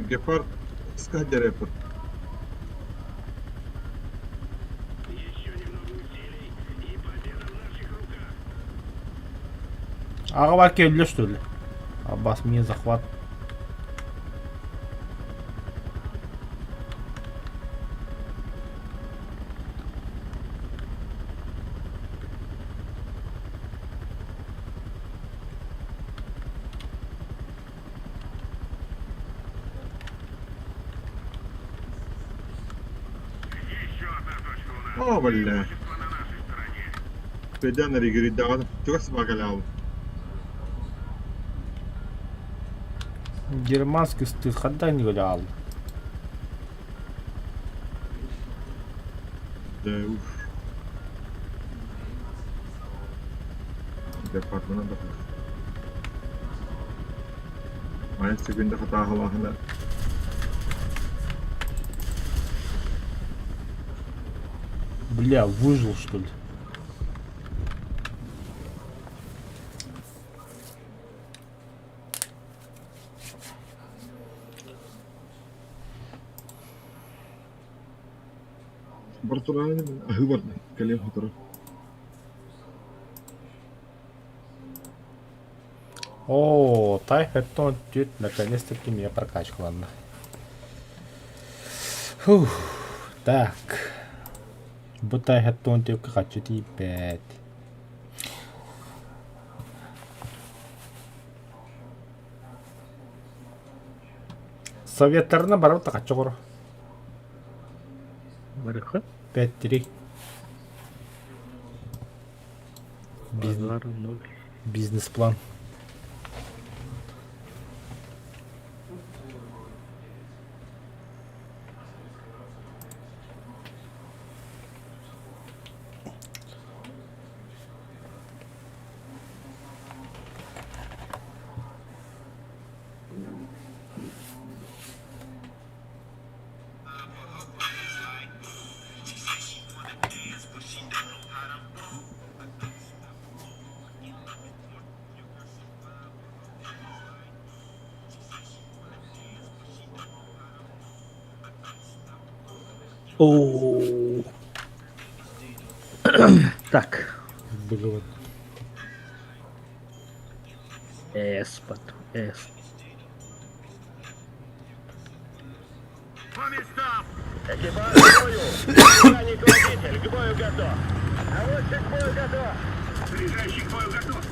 [SPEAKER 2] Гепард скадерепер.
[SPEAKER 3] Еще немного усилий, и победа в наших руках!
[SPEAKER 1] Аҕа бар кэллэ что ли? Аббас мне захват.
[SPEAKER 3] Еще одна точка у нас.
[SPEAKER 2] О, бля.
[SPEAKER 3] Преимущество на нашей стороне.
[SPEAKER 2] Педан регридаҕын чугас багалаабыт.
[SPEAKER 1] Германский стыд ханна не гулял?
[SPEAKER 2] Да уж. Департамент да. Майын секунда хатааһылаахына
[SPEAKER 1] Бля, выжил что ли?
[SPEAKER 2] Бартурааны аһыы барда, кэлиэм сотору.
[SPEAKER 1] О, Тайф это наконец-таки меня прокачка, ладно. Фух, так. Бу Тайф это хочу тииппэт. Советтарына барабыт хаччы оҕоро.
[SPEAKER 5] Барыха.
[SPEAKER 1] 5-3.
[SPEAKER 5] Базар ноль.
[SPEAKER 1] Бизнес-план.
[SPEAKER 5] О. Так.
[SPEAKER 1] Было.
[SPEAKER 5] С потом. С.
[SPEAKER 3] По местам! Экипаж к бою! Механик-водитель, к бою готов! Наводчик к бою готов! Ближайший к бою готов!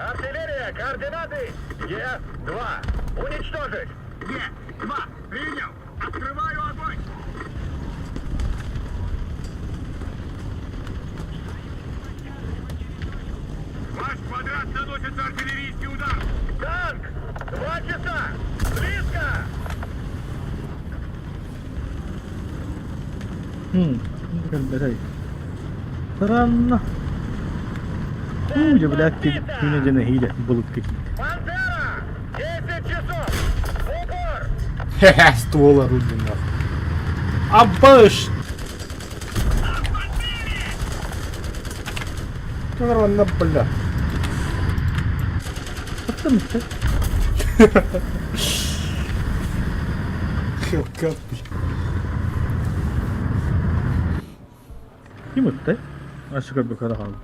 [SPEAKER 3] Артиллерия, координаты! Е-2! Уничтожить! Е-2! Принял! Открываю огонь! Ваш квадрат наносится артиллерийский удар! Танк! 2 часа! Близко!
[SPEAKER 5] Кэлбэтэй. Таранна. Уу, дьэ, блядь, күнэ дьэ нэһиилэ былытка киирдэ.
[SPEAKER 3] Пантера! 10 часов! В упор!
[SPEAKER 1] Хе-хе, ствол орудия нахуй. Абыш! Нормально, бля.
[SPEAKER 5] Оттон үстэ.
[SPEAKER 1] Хелкат, бля.
[SPEAKER 5] Ким ыттай? Асы көрбөккө да хаалла.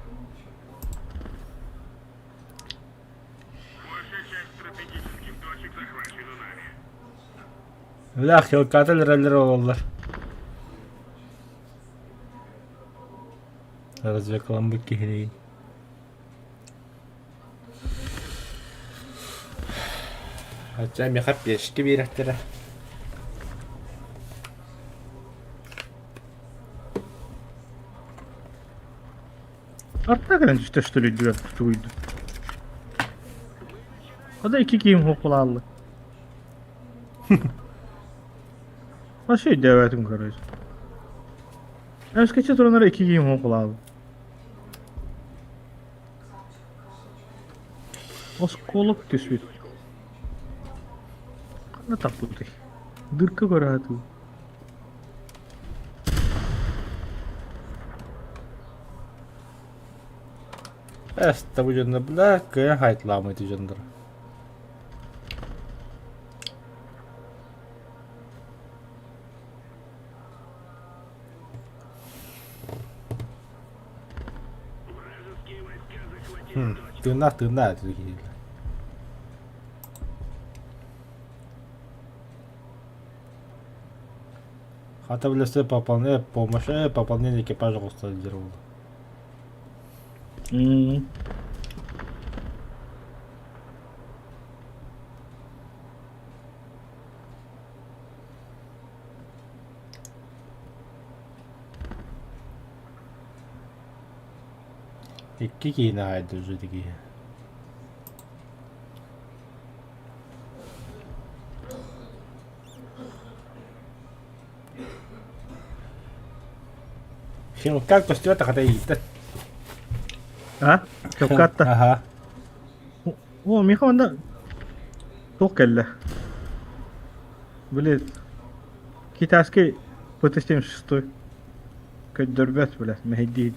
[SPEAKER 3] Большая часть стратегических точек захвачена нами.
[SPEAKER 1] Бля, Хелкат раллер олар. Развекаламбыт киһини. Хотя миэхэ пешки биэрэхтэрэ.
[SPEAKER 5] Арта кэлэн түстэ что ли үрдүгэр чугуйду. Хада икки киһим суох буолаалла. Вообще өйдөөбөтүм короче. Эмискэччи тураннар икки киһим суох буолаалла. Оскуолак түспүт. Ханна таппытый? Дырка көрө сатыы.
[SPEAKER 1] Эстэ бу дьоннор бля кыайан хайытылааммыт дьоннор. Тыыннаах тыыннаах этэ киһилэр. Хата билэсэ пополнение помощь пополнение экипажа оҕустар буолла. Икки киһини аайда уже киһи. Хилкат көстүбэт хата ииттэ.
[SPEAKER 5] А? Хилкатта.
[SPEAKER 1] Аха.
[SPEAKER 5] О, миэхэ онно туох кэллэ? Били китайский ПТ-76 көрдөрбөт, бля, мэһэйдиир.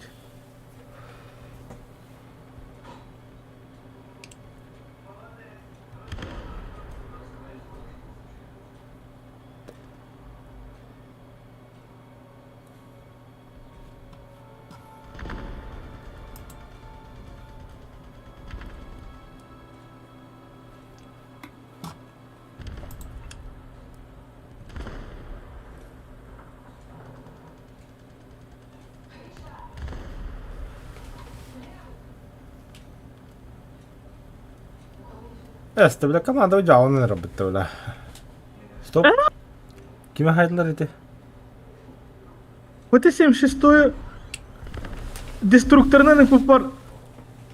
[SPEAKER 1] Эстэ бля команда дьаалын эрэ бля. Стоп. Кими хайдылар ити?
[SPEAKER 5] ПТ-76 деструкторынан ыппыппар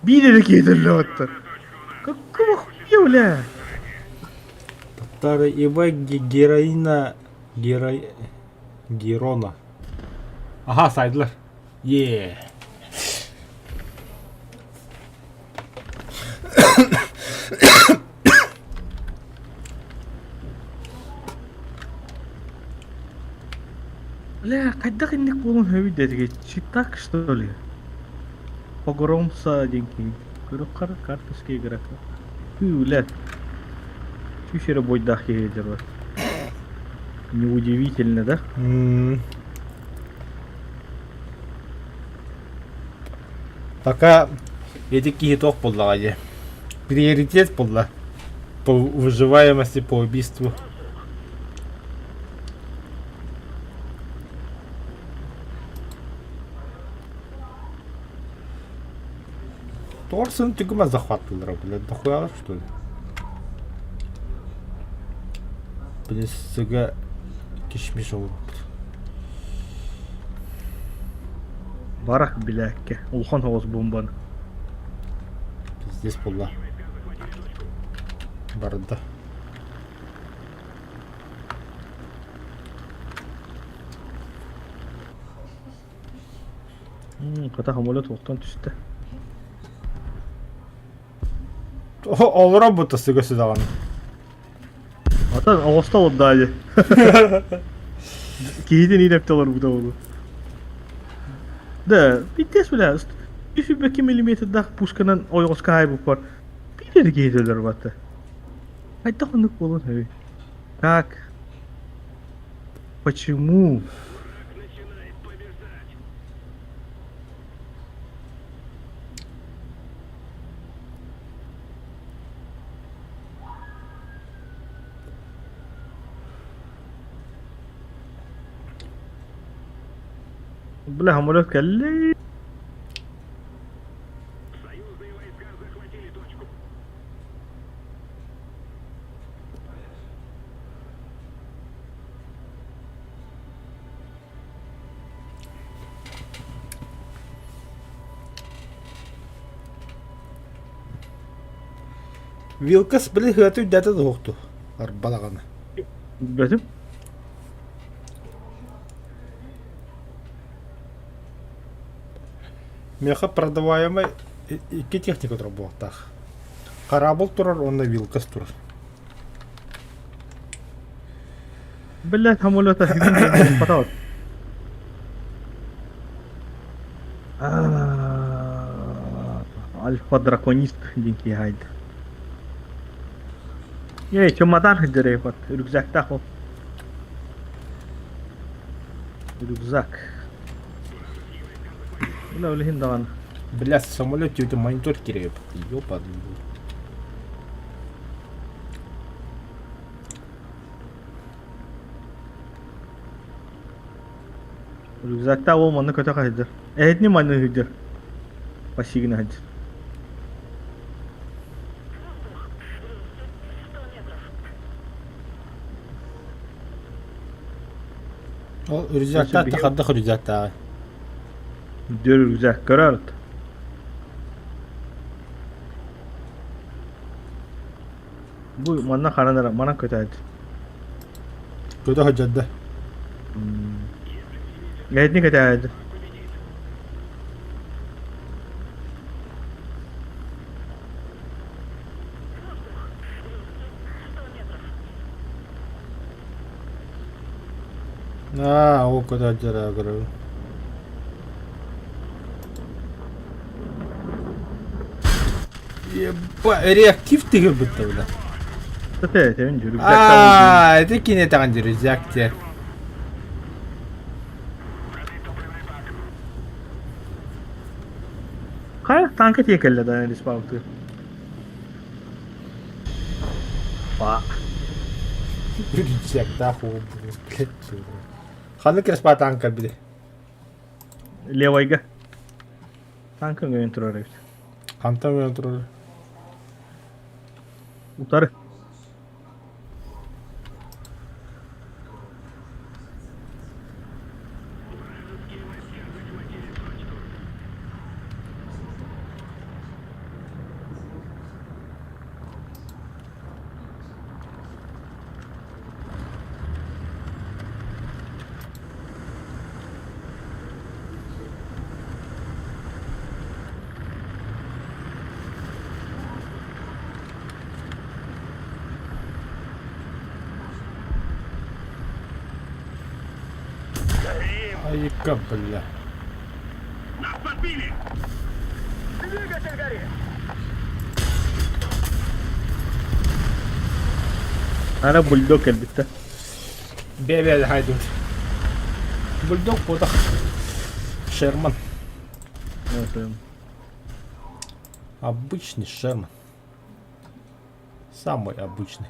[SPEAKER 5] биир эрэ киһи Какого хуя, бля?
[SPEAKER 1] Татары ИВ героина герой Герона. Аха сайдылар. Е.
[SPEAKER 5] Бля, хайдах инник буолуон сөбүй дэтиги? Читак, что ли? Погромса диэн киһи. Көрүөххэ карточка игрока. Түү, бля. Сүүс эрэ буойдаах киһи дьаба. Неудивительно, да?
[SPEAKER 1] Пока эти киһи туох буоллаҕа дии. Приоритет буолла по выживаемости, по убийству. Торсын түгүмэ захватылар, блядь, дохуя что ли? Блин, сыга кишмиш олорбут.
[SPEAKER 5] Барах билээккэ, улахан соҕус бомбаны.
[SPEAKER 1] Пиздец буолла. Барда.
[SPEAKER 5] Хата самолет уохтан түстэ.
[SPEAKER 1] Олорор будто сыга сүдэҕин.
[SPEAKER 5] Ата оҕосто олордо дии. Киһитин иилэпти олорбута буолуо. Да, пиздец бля, 102 миллиметрдаах пушканан ойоҕоско хаайбыппар биир эрэ киһи өлөр батта. Хайдах оннук буолуон сөбүй? Как? Почему? Бля, самолет кэллэ.
[SPEAKER 1] Вилкас били хыаты үрдээтэ туһукту арбалаҕана.
[SPEAKER 5] Билбэтим.
[SPEAKER 1] Миэхэ продаваемай икки техника турар буолуохтаах. Хараабыл турар уонна вилкас турар.
[SPEAKER 5] Блядь, самолета бүгүн потом. Альфа драконист диэн киһи хайда. Эй, чемодан сылдьар эбит, рюкзактаах ол. Рюкзак. Бля, билигин даҕаны.
[SPEAKER 1] Бля, самолет тетя монитор кирэйбит. Ёпаный.
[SPEAKER 5] Рюкзактаах уол манна көтөх сылдьар. Эһэтини манна сылдьар. Пассигына сылдьар.
[SPEAKER 1] Ол рюкзактаах да хардах рюкзактааҕый?
[SPEAKER 5] Дүр рюкзак көрөр. Бу манна ханан эрэ манан көтөөт.
[SPEAKER 1] Көтө сылдьар да.
[SPEAKER 5] Эһэтини көтөөт.
[SPEAKER 1] Аа, ол көтө сылдьар көрөбүн. Еба, реактив тыгырбыт да бля. Аа, это кинетаҕын рюкзак те.
[SPEAKER 5] Хайа танка тиэкэллэ да респаунты. Ба.
[SPEAKER 1] Рюкзактаах уол блядь. Ханнык респа танка били?
[SPEAKER 5] Левайга. Танка өҥөйөн турар эбит.
[SPEAKER 1] Хантан өҥөйөн турар?
[SPEAKER 5] Утары.
[SPEAKER 1] Айка, бля.
[SPEAKER 3] Нас подбили! Двигатель горит!
[SPEAKER 5] Ана бульдог кэлбиттэ.
[SPEAKER 1] Бэбэ хайдут. Бульдог потах. Шерман. Обычный Шерман. Самый обычный.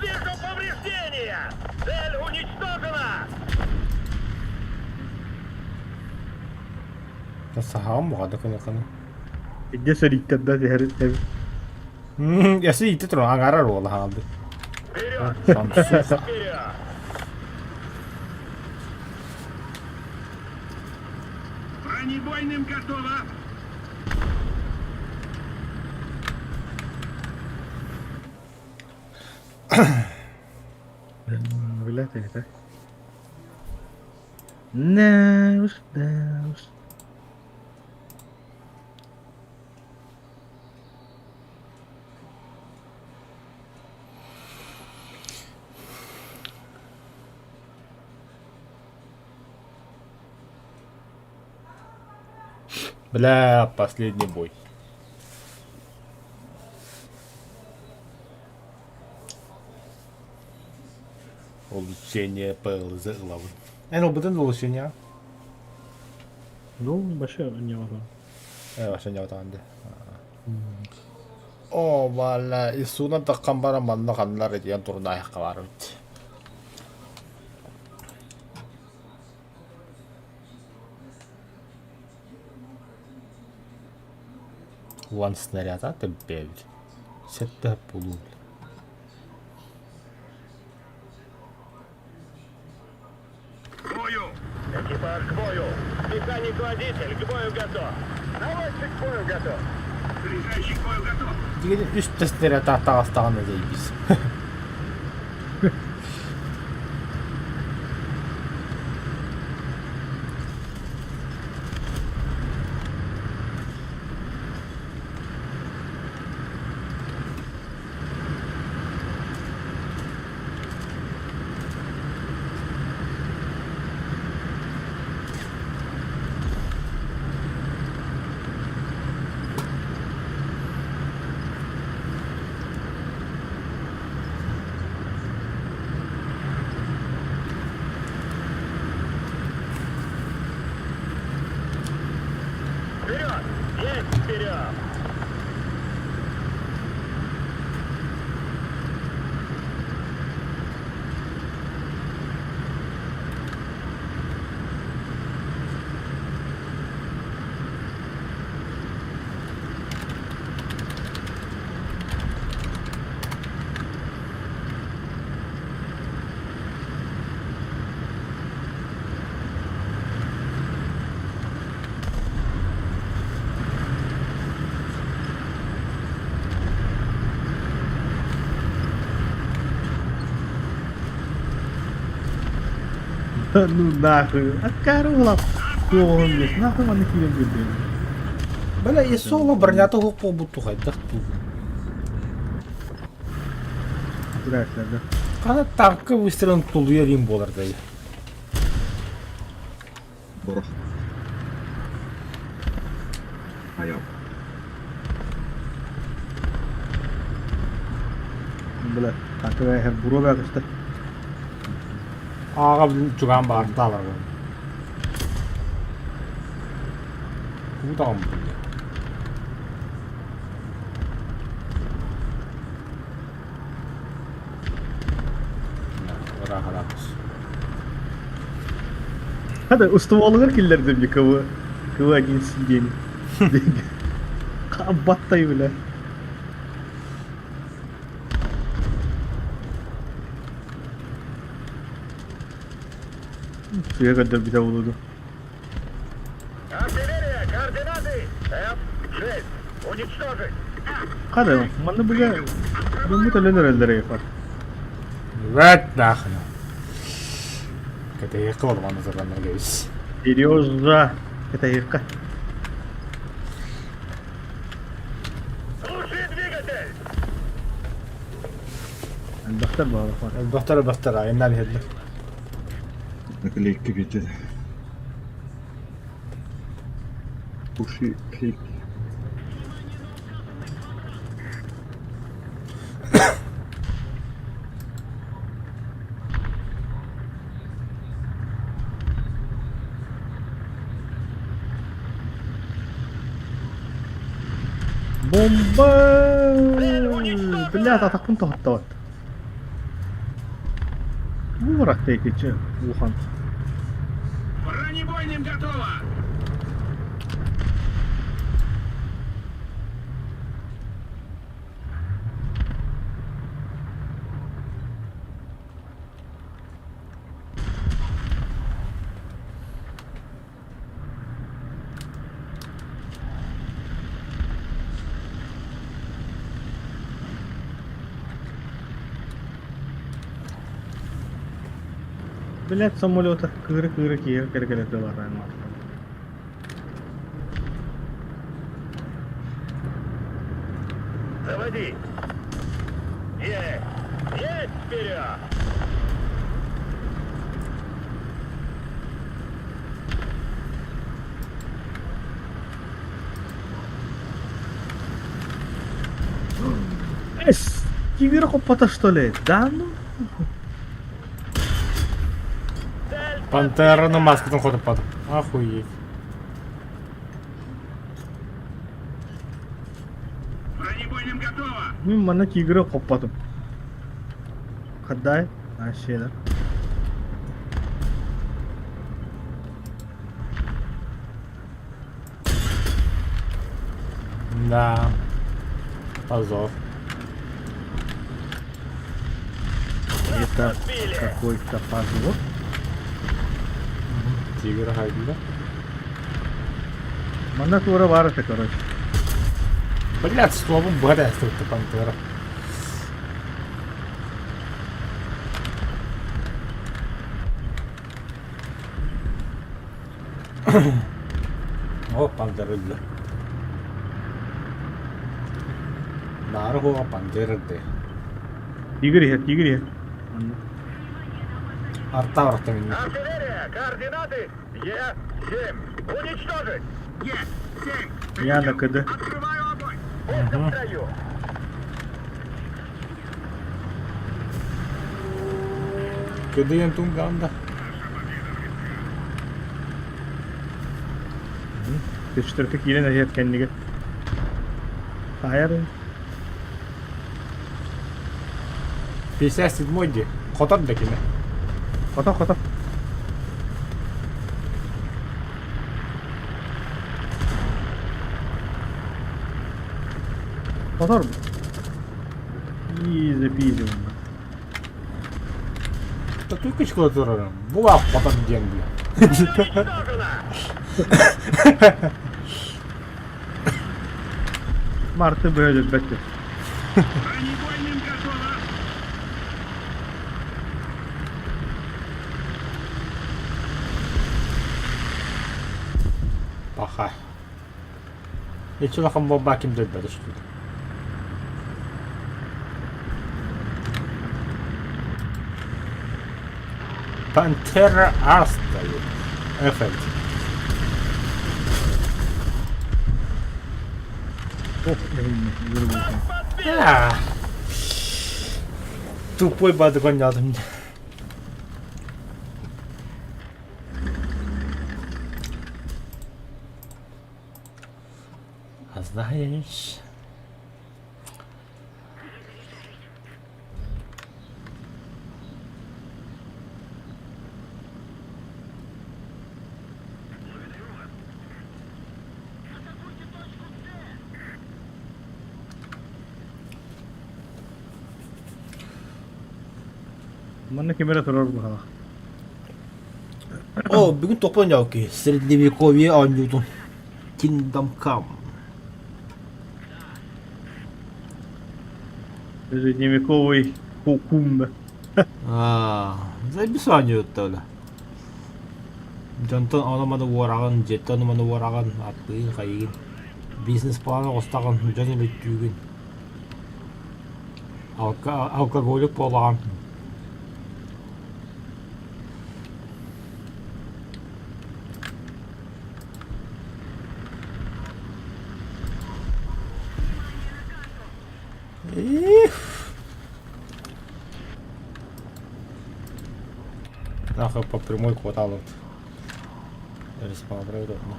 [SPEAKER 3] Вижу повреждения! Цель уничтожена!
[SPEAKER 1] Саһаҕым буҕада кынаканы.
[SPEAKER 5] Идде сэрииттэрдэ түһэр
[SPEAKER 1] Ясы ити туран аҥарар уола хаалды.
[SPEAKER 3] Вперед! Бронебойным готово!
[SPEAKER 5] Билет это. Нэус, дэус.
[SPEAKER 1] Бля, последний бой. Улучшение ПЛЗ главы. Эн ылбытын улучшение?
[SPEAKER 5] Ну, вообще не могу.
[SPEAKER 1] Э, вообще не отаанды. О, вала, исуна таххан баран манна ханнар диэн турнаайахха баар эбит. One снаряд тэббэбит. Сэттэ булуу.
[SPEAKER 3] К бою! Экипаж к бою! Механик-водитель к бою готов! Наводчик к бою готов! Заряжающий к бою готов!
[SPEAKER 1] Дигини үс снаряд таҕастаҕына заебись.
[SPEAKER 5] Да ну нахуй. Аккаары улап. Туоҕун бес. Нахуй манна киирэн биэрдин.
[SPEAKER 1] Бля, ИСО бронята суох буолбут тухайдах дуу.
[SPEAKER 5] Здрасте,
[SPEAKER 1] Хана танка выстрелын тулуйар им буолар да.
[SPEAKER 2] Борох. Айал.
[SPEAKER 5] Бля, танка һэр буруо баҕыста.
[SPEAKER 1] Ааҕа чугаан баар таалар. Куу таҕым
[SPEAKER 5] Хата устуолугар киллэрдим дии КВ КВ-1 диэни. Баттай бля. Суя көрдөрбүтэ буолуо дуо?
[SPEAKER 3] Артиллерия, координаты F6. Уничтожить.
[SPEAKER 5] Хата, манна быга дьоммут өлөн эрэллэр эйфар.
[SPEAKER 1] Вэт нахуй. Кэтэһиэххэ буолуман назарланнар кэбис.
[SPEAKER 5] Сережа, кэтэһиэххэ.
[SPEAKER 3] Глуши двигатель.
[SPEAKER 5] Элбэхтэр баҕалар.
[SPEAKER 1] Элбэхтэр элбэхтэр айаннаан иһэллэр.
[SPEAKER 2] Наклейка битэ. Уши клейки.
[SPEAKER 5] Бомба! Бля, атахпын тоһуттабат. Бу барахта итиччэ улахан.
[SPEAKER 3] Бронебойным готово.
[SPEAKER 5] Блядь, самолета кыыры-кыыры киһи кэлэ-кэлэ тылларан
[SPEAKER 3] Заводи. Есть. Есть вперед.
[SPEAKER 5] Эс, тигр хоппата что ли? Да ну?
[SPEAKER 1] Пантераны маскатын хотуппат. Охуеть.
[SPEAKER 3] Бронебойным готово.
[SPEAKER 5] Мин манна тигры хоппатым. Хаддай, а щелер.
[SPEAKER 1] Да. Позор.
[SPEAKER 5] Это какой-то позор.
[SPEAKER 1] Тигр хайдыда.
[SPEAKER 5] Манна туора баар этэ, короче.
[SPEAKER 1] Блядь, словом бля, это пантера. О, пантера бля. Баары хуга пантера де.
[SPEAKER 5] Тигр иһэр, тигр иһэр. Манна.
[SPEAKER 1] Арта барахта минне.
[SPEAKER 3] Артиллерия, координаты Е7. Уничтожить. Е7.
[SPEAKER 5] Я на КД.
[SPEAKER 3] Открываю огонь. Пушка в строю.
[SPEAKER 1] Кыдыйан тунганда.
[SPEAKER 5] Четвертый киирэн иһэр кэннигэр. Таайар.
[SPEAKER 1] 57-й ди. Хотор да кини.
[SPEAKER 5] Хото, хото. Хотор. Изи пизи онно.
[SPEAKER 1] Татуйка турарым. Була хотор диэн бля.
[SPEAKER 3] Уничтожено.
[SPEAKER 5] Марты бөһөлөрбөттөр.
[SPEAKER 3] Бронебойным готово.
[SPEAKER 1] Паха. Иччи улахан буолбаа ким да өлбөтө сүтүдэ. Пантера Астайы. Эффект. Тупой бадыгоннядым. А знаешь...
[SPEAKER 5] Манна ким эрэ турар быһалаах.
[SPEAKER 1] О, бүгүн тохпон дьалки средневековье оонньуутун Kingdom Come.
[SPEAKER 5] Средневековый кумба.
[SPEAKER 1] Аа, заебись оонньууттар. Дьонтон ону-маны уораҕын, дьиэттэн ону-маны уораҕын, аттыгын, хайыгын, бизнес-план оҕустаҕын, дьон өлөттүүгүн. Алкоголик буолаҕын. Нахуй по прямой хватало. Респаун удобно.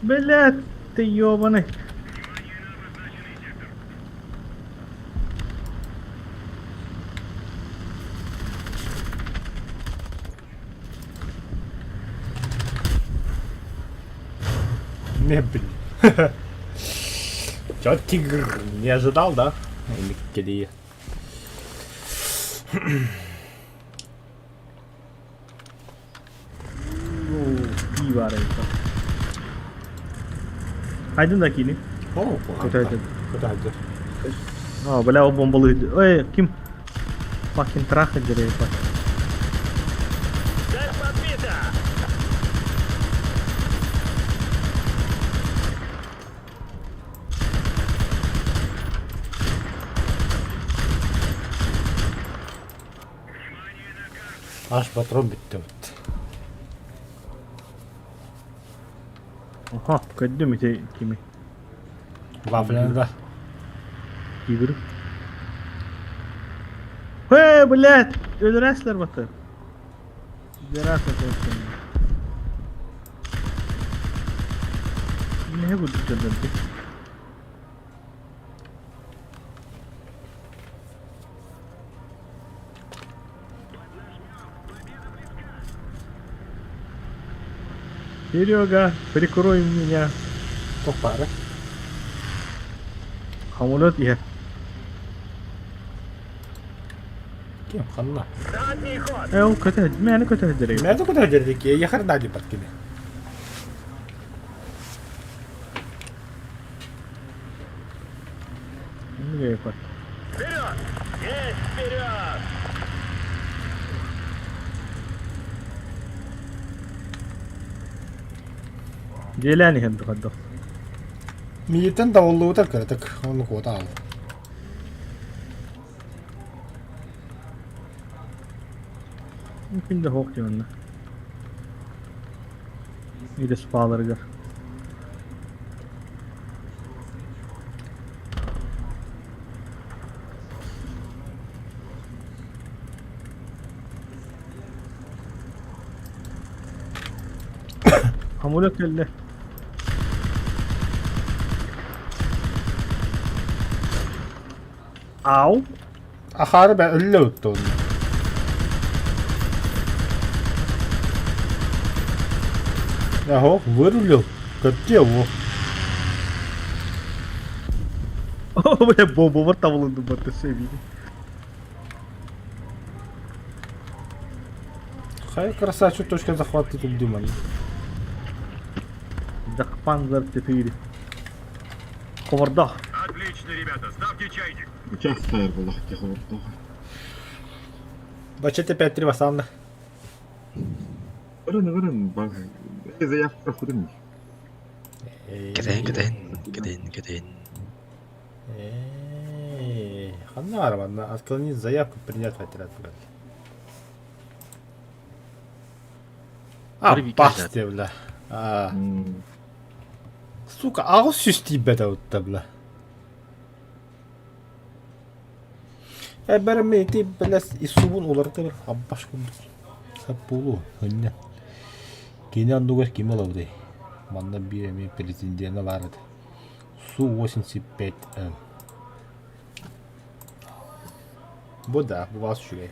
[SPEAKER 5] Блядь, ты ёбаный.
[SPEAKER 1] Не, блин. Чё, тигр, не ожидал, да? Или
[SPEAKER 5] Оо, баар эбит. Хайдын да киини?
[SPEAKER 1] О,
[SPEAKER 5] Көтө
[SPEAKER 1] Көтө
[SPEAKER 5] А, бля, ол бомбалыы. Ой, ким? Fucking трахать деревья.
[SPEAKER 3] Цель подбита!
[SPEAKER 1] Аж патрон бүттэ вот.
[SPEAKER 5] Аха, көрдүм ити кими.
[SPEAKER 1] Вафляны да.
[SPEAKER 5] Игорь. Эй, блядь, өлөрөөслөр баты. Өлөрөөслөр. Не буду дьоннор Серега, прикрой меня.
[SPEAKER 1] Топпары.
[SPEAKER 5] Самолет иһэр.
[SPEAKER 1] Ким ханна?
[SPEAKER 3] Задний ход!
[SPEAKER 5] Э, ол көтө, мээнэ көтө сылдьар.
[SPEAKER 1] Мэ көтө дердики, яхар нади паткини.
[SPEAKER 3] Вперед! Есть вперед!
[SPEAKER 5] Дьиэлээн иһэн тухардах.
[SPEAKER 1] Миитен давыллыбыта кыратык, оны куота ал.
[SPEAKER 5] Күн да хоох дьонно. Иде спааларыгар. Самолет кэллэ. Ау.
[SPEAKER 1] Ахары бә өллө өттө оны. Ого, вырулил. Где его?
[SPEAKER 5] О, бля, бомба бар табылынды батты себиги.
[SPEAKER 1] Хай красавчик точка захвата тут дымали.
[SPEAKER 5] Дахпанзер 4. Ховардах.
[SPEAKER 3] Отлично, ребята, ставьте чайник.
[SPEAKER 2] Сейчас тайр буоллах тихо.
[SPEAKER 1] Бачча 5-3 бастаан да.
[SPEAKER 2] Ырын, ырын, заявка худын.
[SPEAKER 6] Кэтэһин, кэтэһин, кэтэһин, кэтэһин.
[SPEAKER 1] Ханна баар манна отклонить заявку принять отряд блядь. А, бас диye бля. Сука, 800 тиийбэтэ утта бля. Эбэрим ити бэлэс исубун уларыта аббаш курдук. Сап буолуо, хынньа. Кини оннугар ким ылабытай? Манна биир эмиэ претендена баар этэ. Су-85М. Бу да, бу баас үчүгэй.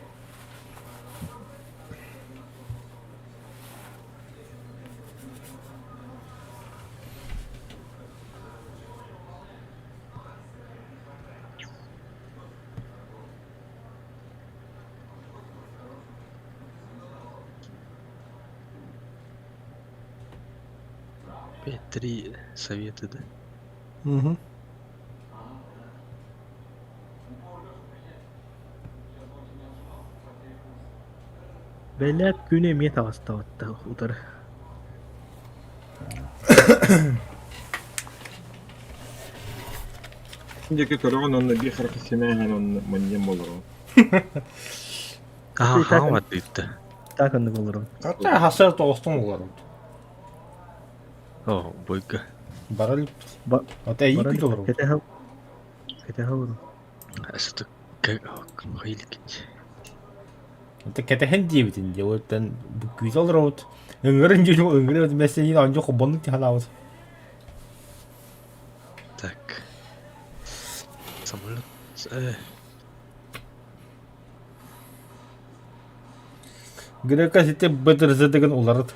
[SPEAKER 6] Пять-три советы, да?
[SPEAKER 1] Угу.
[SPEAKER 5] Бэлээт күнэ эмиэ таҕыстабатта утары.
[SPEAKER 2] Диэки көрөҕүн уонна биир харахха симээһин уонна манньам олорон.
[SPEAKER 6] Аха, хаамат ыытта.
[SPEAKER 5] Так оннук олорон.
[SPEAKER 1] Хата хасар тоҕустун олорон.
[SPEAKER 6] О, бойга.
[SPEAKER 1] Бара илиппит. Ата эйи күт олорон.
[SPEAKER 5] Кэтэһэ кэтэһэ олорон.
[SPEAKER 6] Асты хайликит.
[SPEAKER 1] Ата кэтэһэн диэбитин диэ оттон бу күүтэ олоробут. Ыҥырын дьүлү ыҥырын мессенин онжу хобоннук тихалаабыт.
[SPEAKER 6] Так. Самолет.
[SPEAKER 1] Грека сити бытырзытыгын уларыт.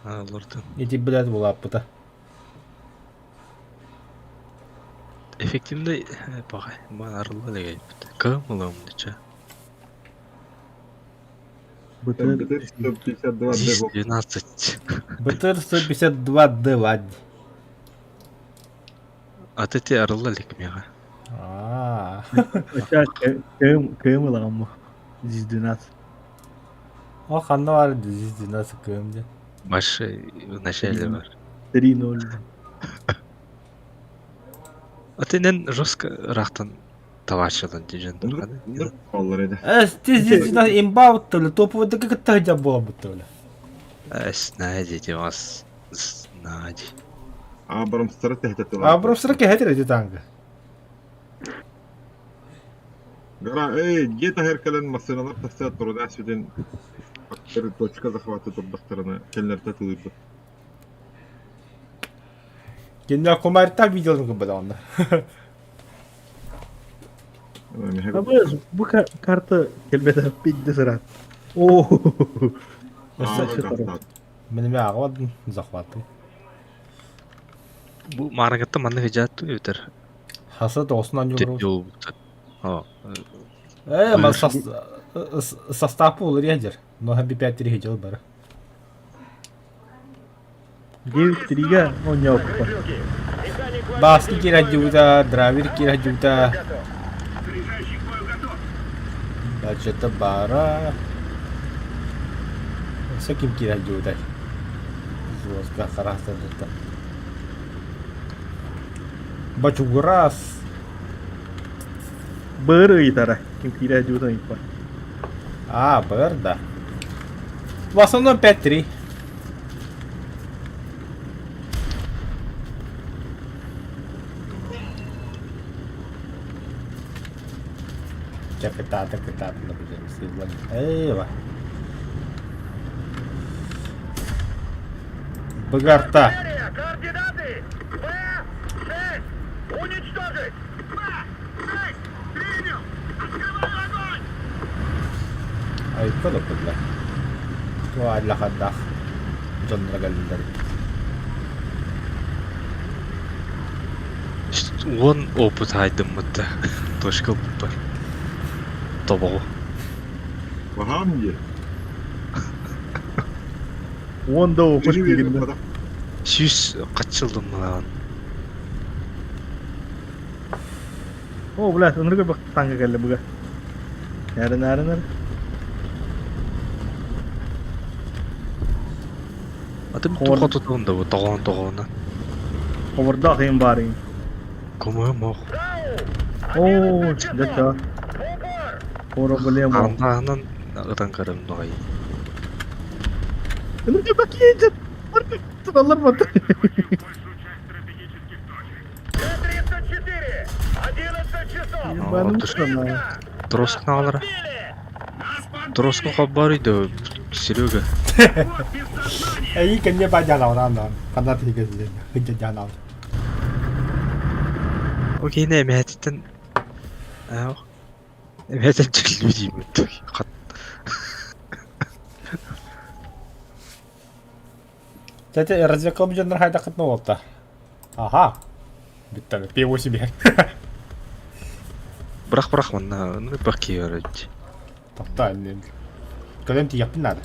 [SPEAKER 6] А, олордум.
[SPEAKER 1] Ити блядь булааппыта.
[SPEAKER 6] Эффективный баҕай. Ман арылла легайбыт. Кым ылам дича.
[SPEAKER 5] БТР
[SPEAKER 2] БТР 152
[SPEAKER 6] Здесь
[SPEAKER 2] Д.
[SPEAKER 6] 12.
[SPEAKER 1] БТР 152 Д ладь.
[SPEAKER 6] А ты те арылла лик мега.
[SPEAKER 1] Аа.
[SPEAKER 5] Оча кым кым ылагаммы? Здесь 12.
[SPEAKER 1] О ханна бар здесь 12 км де.
[SPEAKER 6] Башы в начале бар.
[SPEAKER 5] 3-0.
[SPEAKER 6] А ты нен жестко рахтан табачылан дижен турганы.
[SPEAKER 2] Олар edi.
[SPEAKER 1] Э, здесь 12 имба буттылы, топовый да как это була буттылы.
[SPEAKER 6] Знаете, вас знаете.
[SPEAKER 2] Абрамстары тэһэтэ
[SPEAKER 1] А бробсыра кэһэтир эти танка.
[SPEAKER 2] Гара, эй, где таһыр кэлэн массыыналар тахса туруда сүтүн аттар точка захвата турдахтарына кэллэртэ тылыйбыт.
[SPEAKER 1] Кинилэр кумарта видеоларын көрбөт онно.
[SPEAKER 5] Абы бу карта келбете пидде сырат. О.
[SPEAKER 1] Мен эме аҕабадын захваты.
[SPEAKER 6] Бу маарыгытта манна хыдьааттуу эбитэр.
[SPEAKER 1] Хаса тоҕусун анньылар.
[SPEAKER 6] Жолбута.
[SPEAKER 1] Э, ман состав уларыйа дьэр. Но хаби 5-3 хыдьал бары.
[SPEAKER 5] 9-3-га оонньооппут.
[SPEAKER 1] Бааски киирэ драйвер киирэ Баччата баара. Өссө ким киирэ сылдьыбытай? Звездка хараастарбыттан. Бачугурас.
[SPEAKER 5] Быр ыйытара. Ким киирэ сылдьыбытын ыйыппат.
[SPEAKER 1] А, быр да. В основном 5-3. Чэ кытаата кытаатына бу сыыллан эйва Быгарта.
[SPEAKER 3] Координаты! Б-6! Уничтожить! Б-6! Принял! Открываю огонь!
[SPEAKER 1] Айка да бля. Туаллаханнах дьонноро кэллилэр.
[SPEAKER 6] Уон опыт аайдыммыт да точка ылбыппар. Тобоҕу.
[SPEAKER 2] Баһаам дии.
[SPEAKER 5] Уон да опыт киириннэ.
[SPEAKER 6] Сүүс хаччылдым мылаан.
[SPEAKER 5] О, блядь, ынырык бах танка кэллэ буга. Нары нары нары.
[SPEAKER 6] Атын туха тутун да бу тоҕоон тоҕоона.
[SPEAKER 5] Ховордаах им баарыҥ.
[SPEAKER 6] Көмө мох.
[SPEAKER 5] Оо, дьэ Проблема.
[SPEAKER 6] Арындааһынан ытан көрөм доҕой.
[SPEAKER 5] Ну не бакиет. Туралар бат.
[SPEAKER 3] Т-34! 11 часов!
[SPEAKER 6] Троскнаалара. Троску хаббарый да Серега.
[SPEAKER 1] Эйи кэннэ ба дьаналаан ханна тиһигезлен хыдьа дьанал.
[SPEAKER 6] Окей, не эмэһэтиттэн эмэһэтин чиллүү диибит. Хат.
[SPEAKER 1] Кстати, разведка дьоннор хайдаххытына буолта. Аха. Бүттэ, П8 биһэр.
[SPEAKER 6] Бырах бырах манна, ну бах киэрэж.
[SPEAKER 1] Тохтоо, Кэлэн тиийэхпин наада.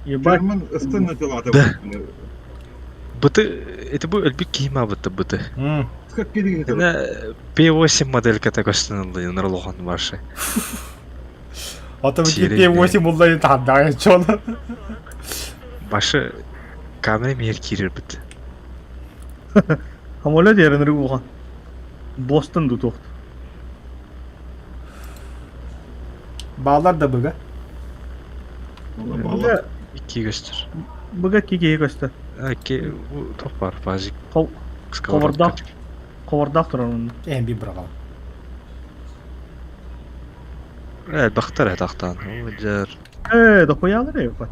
[SPEAKER 5] Ебать.
[SPEAKER 2] Герман ыстан натылаата.
[SPEAKER 6] Да. Быты, это бу өлбүт киһи маабытта быты.
[SPEAKER 2] Как киһи
[SPEAKER 6] Ына P8 моделька көстөн ылла улахан башы.
[SPEAKER 1] Ото
[SPEAKER 6] Сиэрэй
[SPEAKER 1] П8 буллайын таһардаҕа чол.
[SPEAKER 6] Башы камера миэр киирэр бит.
[SPEAKER 5] Самолет ярыныр улахан. Бостон ду тохт.
[SPEAKER 1] Баалар да быга.
[SPEAKER 5] Быга
[SPEAKER 6] Икки көстөр.
[SPEAKER 5] быга киһи көстөр.
[SPEAKER 6] Икки тоқ бар, базик.
[SPEAKER 5] Ховордаах ховордаах турар онно.
[SPEAKER 1] Эһэн би быраҕал.
[SPEAKER 6] Э, бахтар этахтан. О, дьэр.
[SPEAKER 5] Э, дохуялар ебать.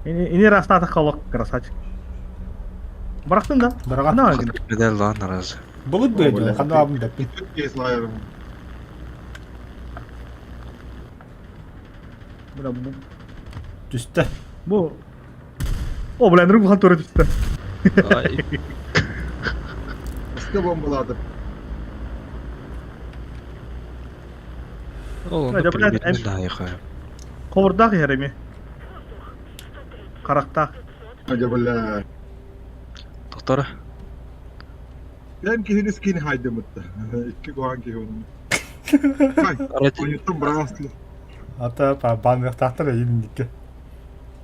[SPEAKER 5] Ини ини растата халок красавчик. Бырахтын да.
[SPEAKER 1] Быраҕан.
[SPEAKER 5] На,
[SPEAKER 6] Медаль лаан разы.
[SPEAKER 1] Былыт быа дьон, ханна аабын дэппин.
[SPEAKER 5] Бля, бу
[SPEAKER 1] Түстэ.
[SPEAKER 5] бу О, бля, нұрг бұған тура түсті.
[SPEAKER 6] Ай,
[SPEAKER 2] Иска бомбалады.
[SPEAKER 6] Ол
[SPEAKER 5] Бля,
[SPEAKER 6] онно
[SPEAKER 5] блядь,
[SPEAKER 6] пулеметмен да айха.
[SPEAKER 5] Қовырдақ ереме. Қарақтақ.
[SPEAKER 2] Ажа бля.
[SPEAKER 6] Доктора.
[SPEAKER 2] Мен киһини скин хайдымытта. Икки куһаан киһи онно. Хай, ойуттан бырааслы.
[SPEAKER 1] Ата банныктаахтар эйин дикке.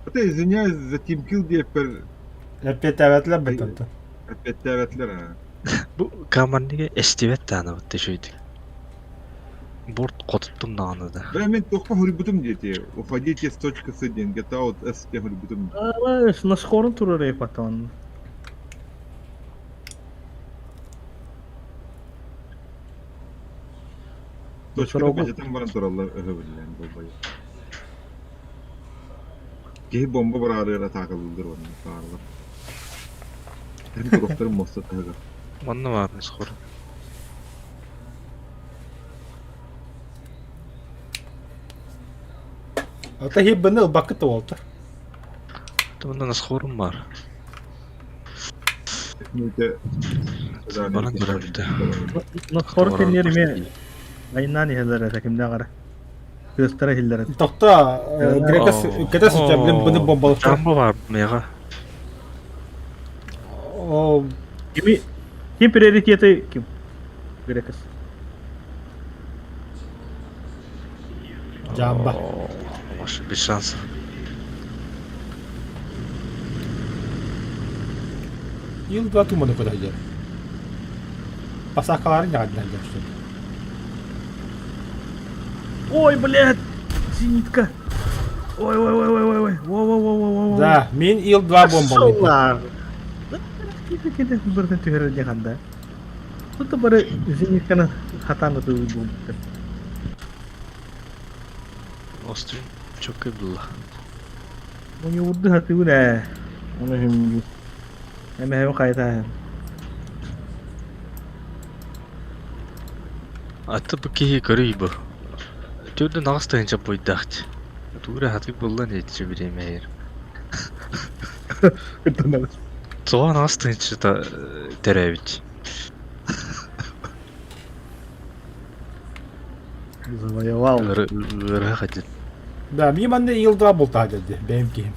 [SPEAKER 2] Это извиняюсь за тимкил диэппэр
[SPEAKER 1] Эппиэтээбэтилэр бытанта.
[SPEAKER 2] эппиэттээбэтилэр аа.
[SPEAKER 6] Бу камерниге эстибет тааны бытты шөйдүк. Борт хотуттум даҕаны да.
[SPEAKER 2] Бля, мен туохха хоруйбутум диэти. Уходите с точки С диэн, get out S диэн хоруйбутум.
[SPEAKER 5] Насхорын турар епатон.
[SPEAKER 2] Точканы
[SPEAKER 5] Сорогу.
[SPEAKER 2] бэдьэтэн баран тураллар өһөбүллээн долбайа. Киһи бомба бараарыар атаакалыыллар уонна саарлар. Эн туруктарын муоста таһыгар.
[SPEAKER 6] Манна баар насхор.
[SPEAKER 1] Ата хиббыны ылбаккыт буолта.
[SPEAKER 6] Манна насхорум бар.
[SPEAKER 2] Нүтэ
[SPEAKER 6] Баран көрөрдө.
[SPEAKER 5] Насхорын теннер Айнан иһэлэр этэ кимнэ қара. Кыыстара иһиллэр этэ.
[SPEAKER 1] Тохтоо, Грекас кэтэ сылдьар билим быны бомбалыктар.
[SPEAKER 6] Жамбо бар мега.
[SPEAKER 1] О,
[SPEAKER 5] Кими ким приоритеты ким? Грекас.
[SPEAKER 1] Жамба.
[SPEAKER 6] Вообще без шансов.
[SPEAKER 1] Ил-2 туманы көтөйдө. Пасакаларын яҕадынан дьэ
[SPEAKER 5] Ой, блядь! Зенитка! Ой, ой, ой, ой, ой, ой, во, во, во, во, во, во.
[SPEAKER 1] Да, мин Ил-2 бомбалыйдым.
[SPEAKER 5] Солар. Бірден түһэрэр ханда. Тут бары зенитканы хатан ытыы буолбуттар.
[SPEAKER 6] Острый чөккө булла.
[SPEAKER 5] Оны урду хатыгын ээ. Оны хим Эме хем кайта.
[SPEAKER 6] Аты бу киһи көрүй бу. Түрдүн ағыс тыгынча буйдахт. Тура хатык булла не етче биремейр. Соған ағыс тыгынча та теребит.
[SPEAKER 5] Завоевал.
[SPEAKER 6] Ыры хадит.
[SPEAKER 1] Да, мин манна Ил-2 бултаа деді, бэйэм киһим.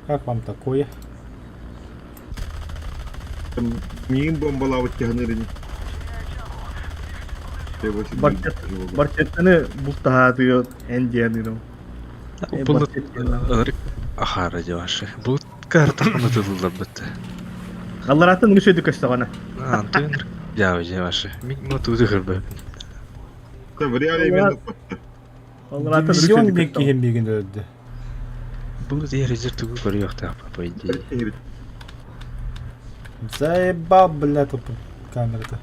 [SPEAKER 1] Как вам такое?
[SPEAKER 2] Миин бомбалаабыт тиһанырын. Т-8
[SPEAKER 5] Барчет, барчеттаны бултаһаатыгы эн диэн
[SPEAKER 6] Булут ынырык ахаара дьавашы. Булут картахана тылылларбыт.
[SPEAKER 5] Аллараттан үс өйдү көстөҕөнө.
[SPEAKER 6] Антон ынырык дьаабы дьавашы. Мин мотуду көрбөппүн.
[SPEAKER 2] В реале именно
[SPEAKER 5] Аллараттан үс
[SPEAKER 1] Дивизион
[SPEAKER 5] өйдү
[SPEAKER 1] диэн
[SPEAKER 5] көстөҕөнө.
[SPEAKER 1] киһи миигин өлөрдө.
[SPEAKER 6] Булут иһэр тугу көрүөхтээх по идее.
[SPEAKER 1] Заебал, бля, тут камера-то.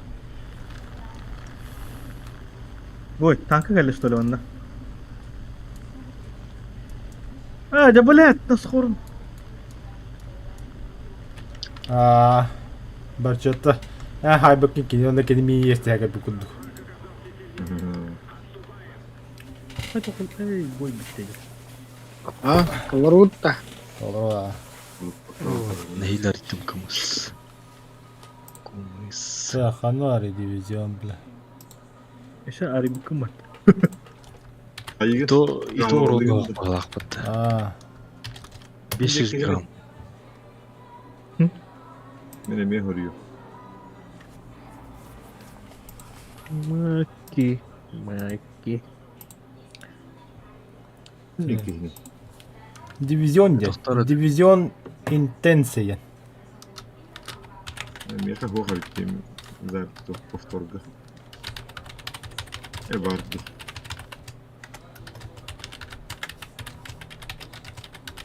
[SPEAKER 5] Ой, танка кэллэ что ли онно? А, да блядь, тосхорун.
[SPEAKER 1] Аа, барчатта. Э, хайбакын кини онно кини мии иэстэһэ кэлбит курдук.
[SPEAKER 5] Эй, бой бүттэ.
[SPEAKER 4] А, круто.
[SPEAKER 1] Олору
[SPEAKER 6] Нэһиилэр иттим кымыс. Кумыс.
[SPEAKER 1] Сахануари дивизион, бля.
[SPEAKER 5] Еще арибукум бар.
[SPEAKER 2] Айыгы
[SPEAKER 6] То и то уродного балаахпыт.
[SPEAKER 1] Аа,
[SPEAKER 6] 500 грамм.
[SPEAKER 2] Мен эмиэ хорую.
[SPEAKER 5] Маки, маки.
[SPEAKER 2] Киһини.
[SPEAKER 1] дивизион диэн.
[SPEAKER 6] Тохтор.
[SPEAKER 1] Дивизион интенция.
[SPEAKER 2] Миэхэ хуох эбит за повторга. Э барды.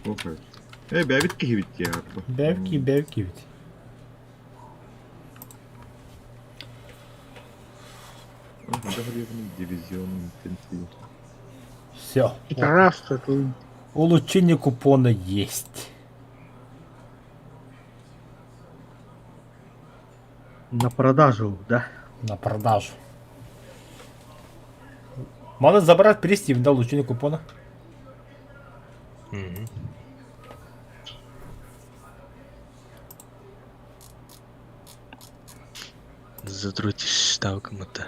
[SPEAKER 2] Хуох эбит. Э бэбит киһи бит я.
[SPEAKER 1] Бэвки, бэвки ведь.
[SPEAKER 2] Дивизион интенсив.
[SPEAKER 1] Все.
[SPEAKER 4] 14 тут.
[SPEAKER 1] Улучшение купона есть.
[SPEAKER 5] На продажу, да?
[SPEAKER 1] На продажу. Можно забрать престив, да, улучшение купона.
[SPEAKER 6] Мгм. Задротишь ставкам-то.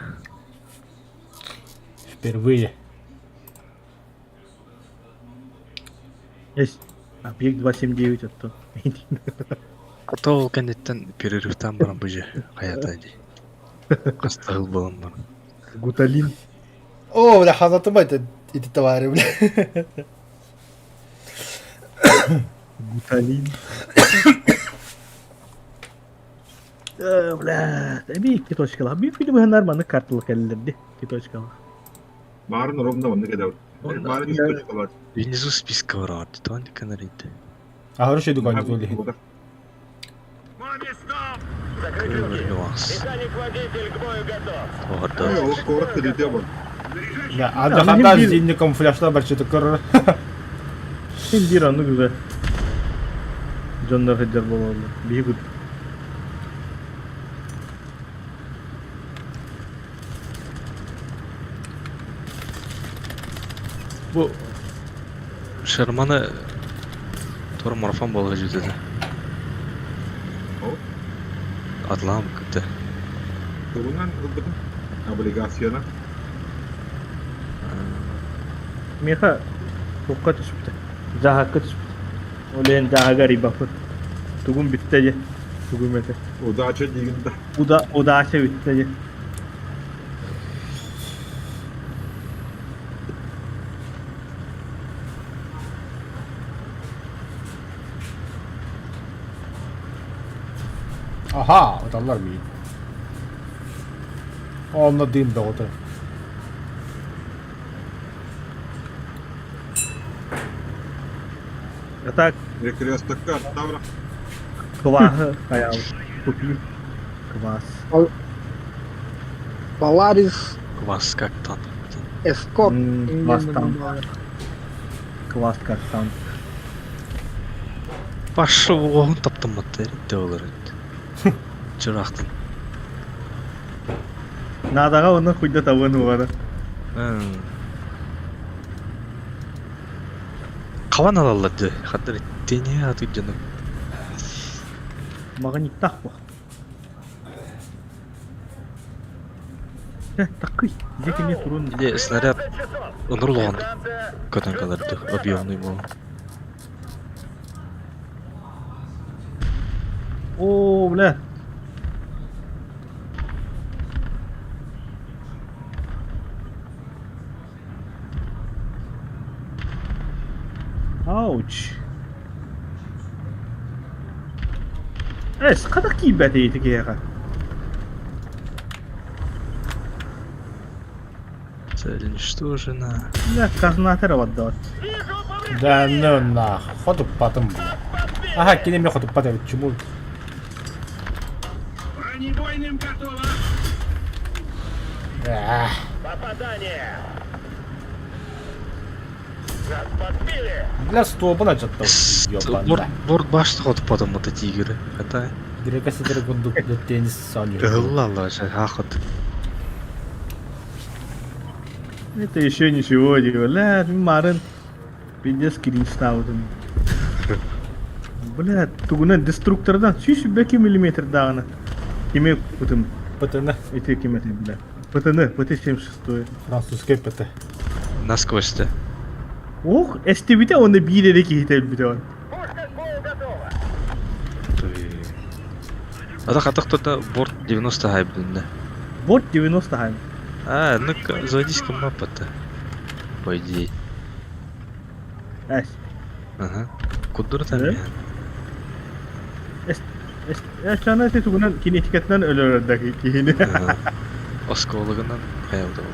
[SPEAKER 1] Впервые.
[SPEAKER 5] Есть. Объект 279 это.
[SPEAKER 6] А то ол кэнниттэн перерывтан баран бу же хайата дии. Хастаһыл буолан баран.
[SPEAKER 5] Гуталин.
[SPEAKER 1] О, бля, хазатыма это эти товары, бля.
[SPEAKER 5] Гуталин. Э, бля, эми икки точкалаах. Биир күнү быһаннар маннык картылык кэллэрди. Икки точкалаах.
[SPEAKER 2] Баарын ровно онно кэдэбит. Баарын үс точка бар.
[SPEAKER 6] Внизу списка бар, туан канарите.
[SPEAKER 1] А хороший дуган не
[SPEAKER 3] По местам! Закрыть люки.
[SPEAKER 6] Нюанс.
[SPEAKER 3] Механик-водитель к бою готов.
[SPEAKER 2] Э, ол корот кэдите бар.
[SPEAKER 1] Да, а
[SPEAKER 5] Да,
[SPEAKER 1] да хата
[SPEAKER 5] мин бир-
[SPEAKER 1] зимний камуфляжда бар что-то көр.
[SPEAKER 5] Син биир оннук уже. Дьоннор сылдьар буолаллар. Биһи курдук.
[SPEAKER 6] Бу Шерманы тур марафон буола сылдьыбыта.
[SPEAKER 2] Ол?
[SPEAKER 6] Атлаам кытта.
[SPEAKER 2] Тугунан ылбытым. Облигацияна.
[SPEAKER 5] Миэхэ туохха түспүтэ. Дьааһыкка түспүтэ. Ол иһин дьааһыга арыйбаппын. Тугум бүттэ дии. Тугум этэ.
[SPEAKER 2] Удача диигин да.
[SPEAKER 5] Уда удача бүттэ дии.
[SPEAKER 1] Аха, ыталлар миин. Онно дым бөҕөтө.
[SPEAKER 5] А так
[SPEAKER 2] Перекрестокка Тавра.
[SPEAKER 5] кваһы хайаабыт. Купи. Квас.
[SPEAKER 4] Поларис
[SPEAKER 6] Квас как танк.
[SPEAKER 4] Эскорт.
[SPEAKER 5] Квас танк. Квас как танк.
[SPEAKER 6] Пошел оҕун таптамматтар итте олор эбит. Чыраахтан.
[SPEAKER 5] Наадаҕа онно хуйда табыан уоҕара.
[SPEAKER 6] Хабан алаллар дии. Хаттар иттиэниэ атыыр дьону.
[SPEAKER 5] Маҕаниттаах буо. Э, такый. Дьэ кини турун.
[SPEAKER 6] Или снаряд
[SPEAKER 3] 12 часов.
[SPEAKER 6] ыныр улахан
[SPEAKER 3] Станция
[SPEAKER 6] көтөн кэлэр дуу, объемный буолан.
[SPEAKER 5] Оо, бля. Ауч. Эс, хата киирбэт ити киһиэхэ.
[SPEAKER 6] Цель уничтожена.
[SPEAKER 5] Да, казната эрэ барда.
[SPEAKER 1] Да ну нах, хотуппатым бля. Аха, кини эмиэ хотуппат эбит, чумул.
[SPEAKER 3] Бронебойным готово!
[SPEAKER 1] Эх.
[SPEAKER 3] Попадание! Нас подбили!
[SPEAKER 1] Бля, стуобун алдьаттым.
[SPEAKER 6] Борт, борт башта хотуппатым это тигры. Это...
[SPEAKER 1] Грека сидер курдук теннис соню.
[SPEAKER 6] Ылла хахот.
[SPEAKER 5] Это еще ничего, диво. Ля, марын. Пиздец кирин ставытын. Бля, тугунан деструктордан 102 миллиметр даҕаны. Кими кутум?
[SPEAKER 1] ПТН.
[SPEAKER 5] Ити ким этэй, бля? ПТН, ПТ-76.
[SPEAKER 1] Французский ПТ.
[SPEAKER 6] Насквозь-то.
[SPEAKER 5] Ох, эстибитэ уонна биир эрэ киһитэ өлбүтэ он.
[SPEAKER 3] Пушка к бою готова!
[SPEAKER 6] А так кто-то борт 90 хай, блин, да.
[SPEAKER 5] Борт 90 хай.
[SPEAKER 6] А, ну-ка, заводись-ка мапа-то. По идее.
[SPEAKER 5] Эс.
[SPEAKER 6] Ага. Куда там?
[SPEAKER 5] Да? Эс, ити тугунан кинетикатынан өлөрөр да киһини.
[SPEAKER 6] Оскологынан хайалда ол.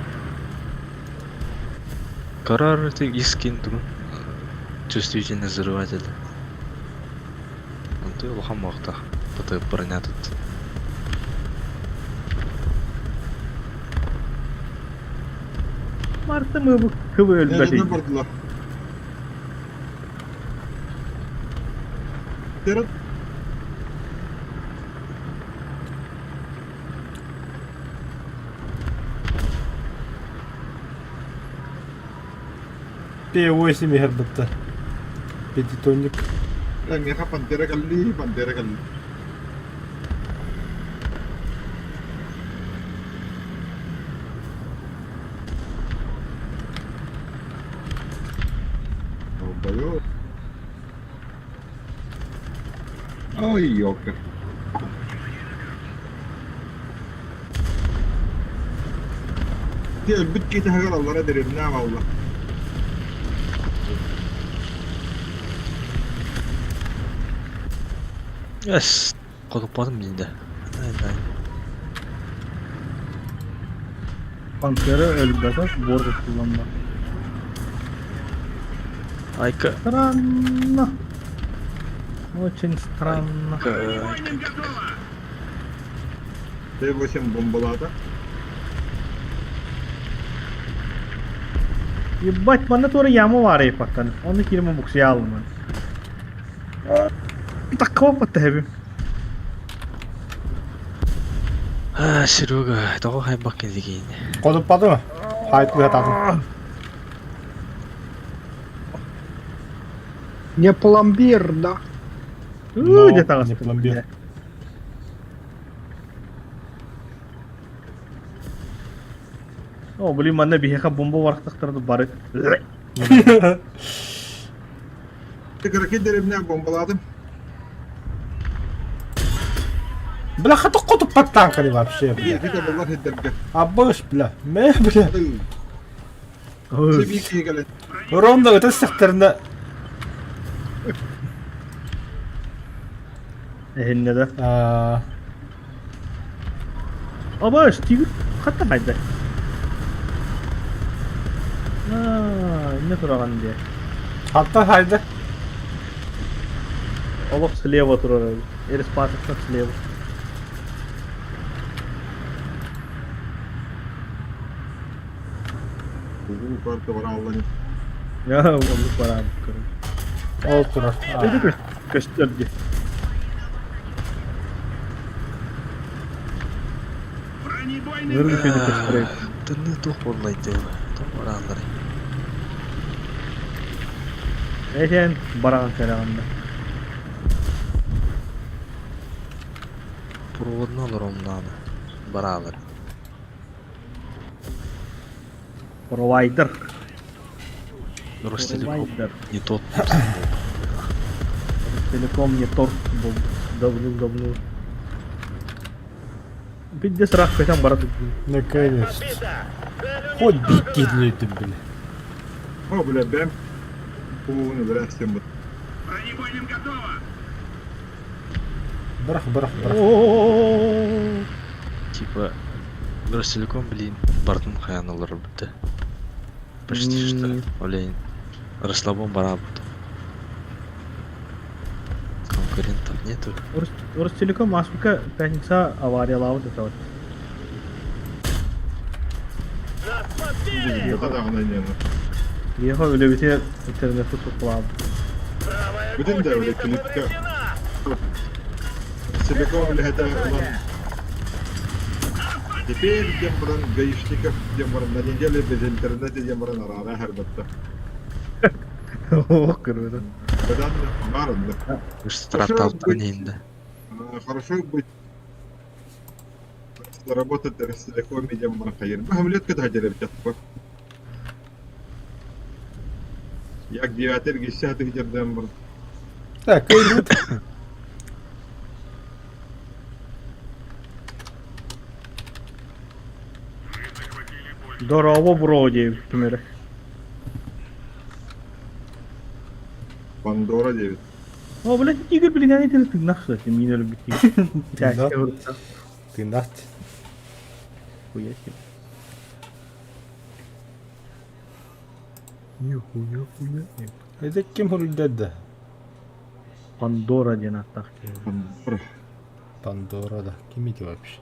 [SPEAKER 6] Карар ты искин тугун чувствительный взрыватель. Онты улахан мохтах. Пыты броня тут.
[SPEAKER 5] Марта мы бу кыбы өлбөт.
[SPEAKER 2] Nereden bardılar? Терет.
[SPEAKER 1] П8 иһэр бытта. Пятитонник.
[SPEAKER 2] Миэхэ пантера кэлли, пантера кэлли. Долбоёб. Ой, ёлка. Ти өлбүт киһи таһыгар аллара дэриэбинэ аҕалла.
[SPEAKER 6] Эс, хотуппатым дии Да.
[SPEAKER 5] Пантера өлбөтө, борт kullanma.
[SPEAKER 6] Айка.
[SPEAKER 5] Странно. Очень странно.
[SPEAKER 3] Бронебойным готово!
[SPEAKER 2] Т8 бомбалаата.
[SPEAKER 5] Ебать, манна туора яма баар епаттан. Онно киирэн буксуйа алым. Такого паттаһыбым.
[SPEAKER 6] А, Серега, тоҕо хайбак кэлигин.
[SPEAKER 1] Хотуппаты ма? Хайт быһататын.
[SPEAKER 4] Не пломбир, да?
[SPEAKER 1] Но,
[SPEAKER 5] Где там?
[SPEAKER 1] не пломбир.
[SPEAKER 5] О, блин, манна биһиэхэ бомба барахтахтарды бары.
[SPEAKER 2] Ты кыракый дэриэбинэ бомбалаатым.
[SPEAKER 1] Бля, хата хотуппат танканы вообще, бля.
[SPEAKER 2] Биһиги табыллар хиддэргэ.
[SPEAKER 1] Абыш, бля. Мэ, бля.
[SPEAKER 2] Сибии киһи кэлэн.
[SPEAKER 1] Ровно өтө секторына
[SPEAKER 5] Эһинне да.
[SPEAKER 1] а,
[SPEAKER 5] Абаш, тигр хатта хайда. А, не тураган де.
[SPEAKER 1] Хатта хайда.
[SPEAKER 5] Олох слева турар. Эрис патыктан слева.
[SPEAKER 2] Угу, карта бара аллани.
[SPEAKER 5] Я, оннук бараан көрөр.
[SPEAKER 1] Ол турар.
[SPEAKER 5] Эти көстөр ди.
[SPEAKER 3] Бронебойным
[SPEAKER 5] Ныргы
[SPEAKER 3] готово!
[SPEAKER 5] көйдө көстөр.
[SPEAKER 6] Тынны туох буоллай дии. Тоҕо барааллар.
[SPEAKER 5] Эһен бараан кэлэҕиннэ.
[SPEAKER 6] Проводно олоромнааны. Бараалар.
[SPEAKER 5] Провайдер.
[SPEAKER 6] Ростелеком
[SPEAKER 5] Провайдер.
[SPEAKER 6] не тот.
[SPEAKER 5] Телеком не торт был. Давным-давно. Пиздец рах көтөн бара турдум.
[SPEAKER 1] Наконец.
[SPEAKER 3] Подбито! Цель
[SPEAKER 1] Хоть
[SPEAKER 3] уничтожена!
[SPEAKER 1] бикки бля.
[SPEAKER 2] О, бля, бэм. Кууһун өлөрөөссүммут.
[SPEAKER 3] Бронебойным готово!
[SPEAKER 1] Бырах, бырах, бырах.
[SPEAKER 6] Типа Ростелеком, блин, бартын хайан олорор бутта. Почти что, блин, расслабон барабыт. Конкурентов нету.
[SPEAKER 5] Ростелеком Африка пятница авариялаабыт этэ.
[SPEAKER 3] Нас подбили!
[SPEAKER 2] Биһиэхэ даҕаны инньэ.
[SPEAKER 5] Биһиэхэ үлэбитигэр интернеты суккулаабыт.
[SPEAKER 3] Правая
[SPEAKER 2] Бүтүн да үлэ
[SPEAKER 3] гусеница
[SPEAKER 2] клипкэ
[SPEAKER 3] повреждена!
[SPEAKER 2] Ростелеком үлэһитэ ылан Теперь диэн баран гаишников диэн баран на неделе без интернета диэн баран араара аһарбатта.
[SPEAKER 5] Ох, кырбыта.
[SPEAKER 2] Быдан баар онно.
[SPEAKER 6] Штрафталтан иһинде.
[SPEAKER 2] Хорошо быть работать Ростелекоме диэн баран хайыр. Бу хамлетка да хаджар эбит Як девятый десятых дердем бар.
[SPEAKER 1] Так, идут.
[SPEAKER 5] Дорообо бро диэбиппим эрэ.
[SPEAKER 2] Пандора диэбит.
[SPEAKER 5] О, блядь, Игорь билигин итини тыыннах сытар, миин өлбүт
[SPEAKER 1] Тыыннах. Тыыннах.
[SPEAKER 5] Хуя себе. Нихуя хуя.
[SPEAKER 1] Это ким хуруйдады?
[SPEAKER 5] Пандора диэн ааттаах киһи.
[SPEAKER 2] Пандора.
[SPEAKER 1] Пандора да. Ким ити вообще?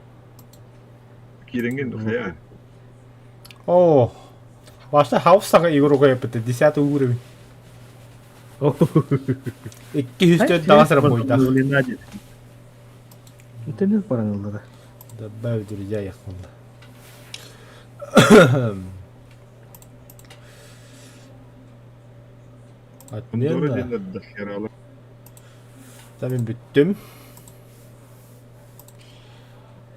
[SPEAKER 2] Киирэҥҥин хайа.
[SPEAKER 1] О, Вашта хаус саҕа игрок эппитэ, десятый уровень. 204 даҕас эрэ буойдаах.
[SPEAKER 5] Интернет баран ыллара.
[SPEAKER 1] Добавить друзья яхтында.
[SPEAKER 2] Пандора
[SPEAKER 1] Отмена.
[SPEAKER 2] диэн дохерала.
[SPEAKER 1] Там бүттүм.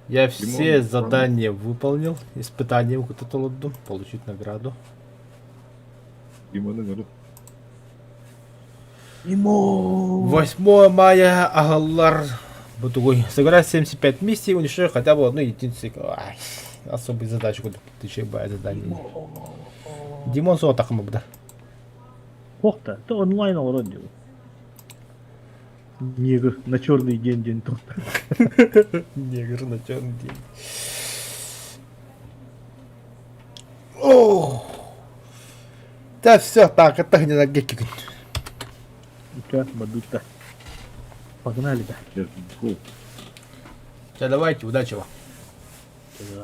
[SPEAKER 1] Я все
[SPEAKER 2] Димон,
[SPEAKER 1] задания выполнил. Испытание вот Получить награду.
[SPEAKER 2] Димоны народ.
[SPEAKER 1] 8 мая Агаллар Бутугуй. Сыграть 75 миссий, уничтожить хотя бы одну единицу. Ай, особый задачу куда ты бай задание. Димон суо тахымы буда.
[SPEAKER 5] Хохта, это онлайн олорон диэн. Негр на черный день день тут.
[SPEAKER 1] Негр на черный день. Ох. Да все, так, это не на гекки.
[SPEAKER 5] Сейчас бадута. Погнали, да.
[SPEAKER 2] Let's go.
[SPEAKER 1] Все, давайте, удачи вам.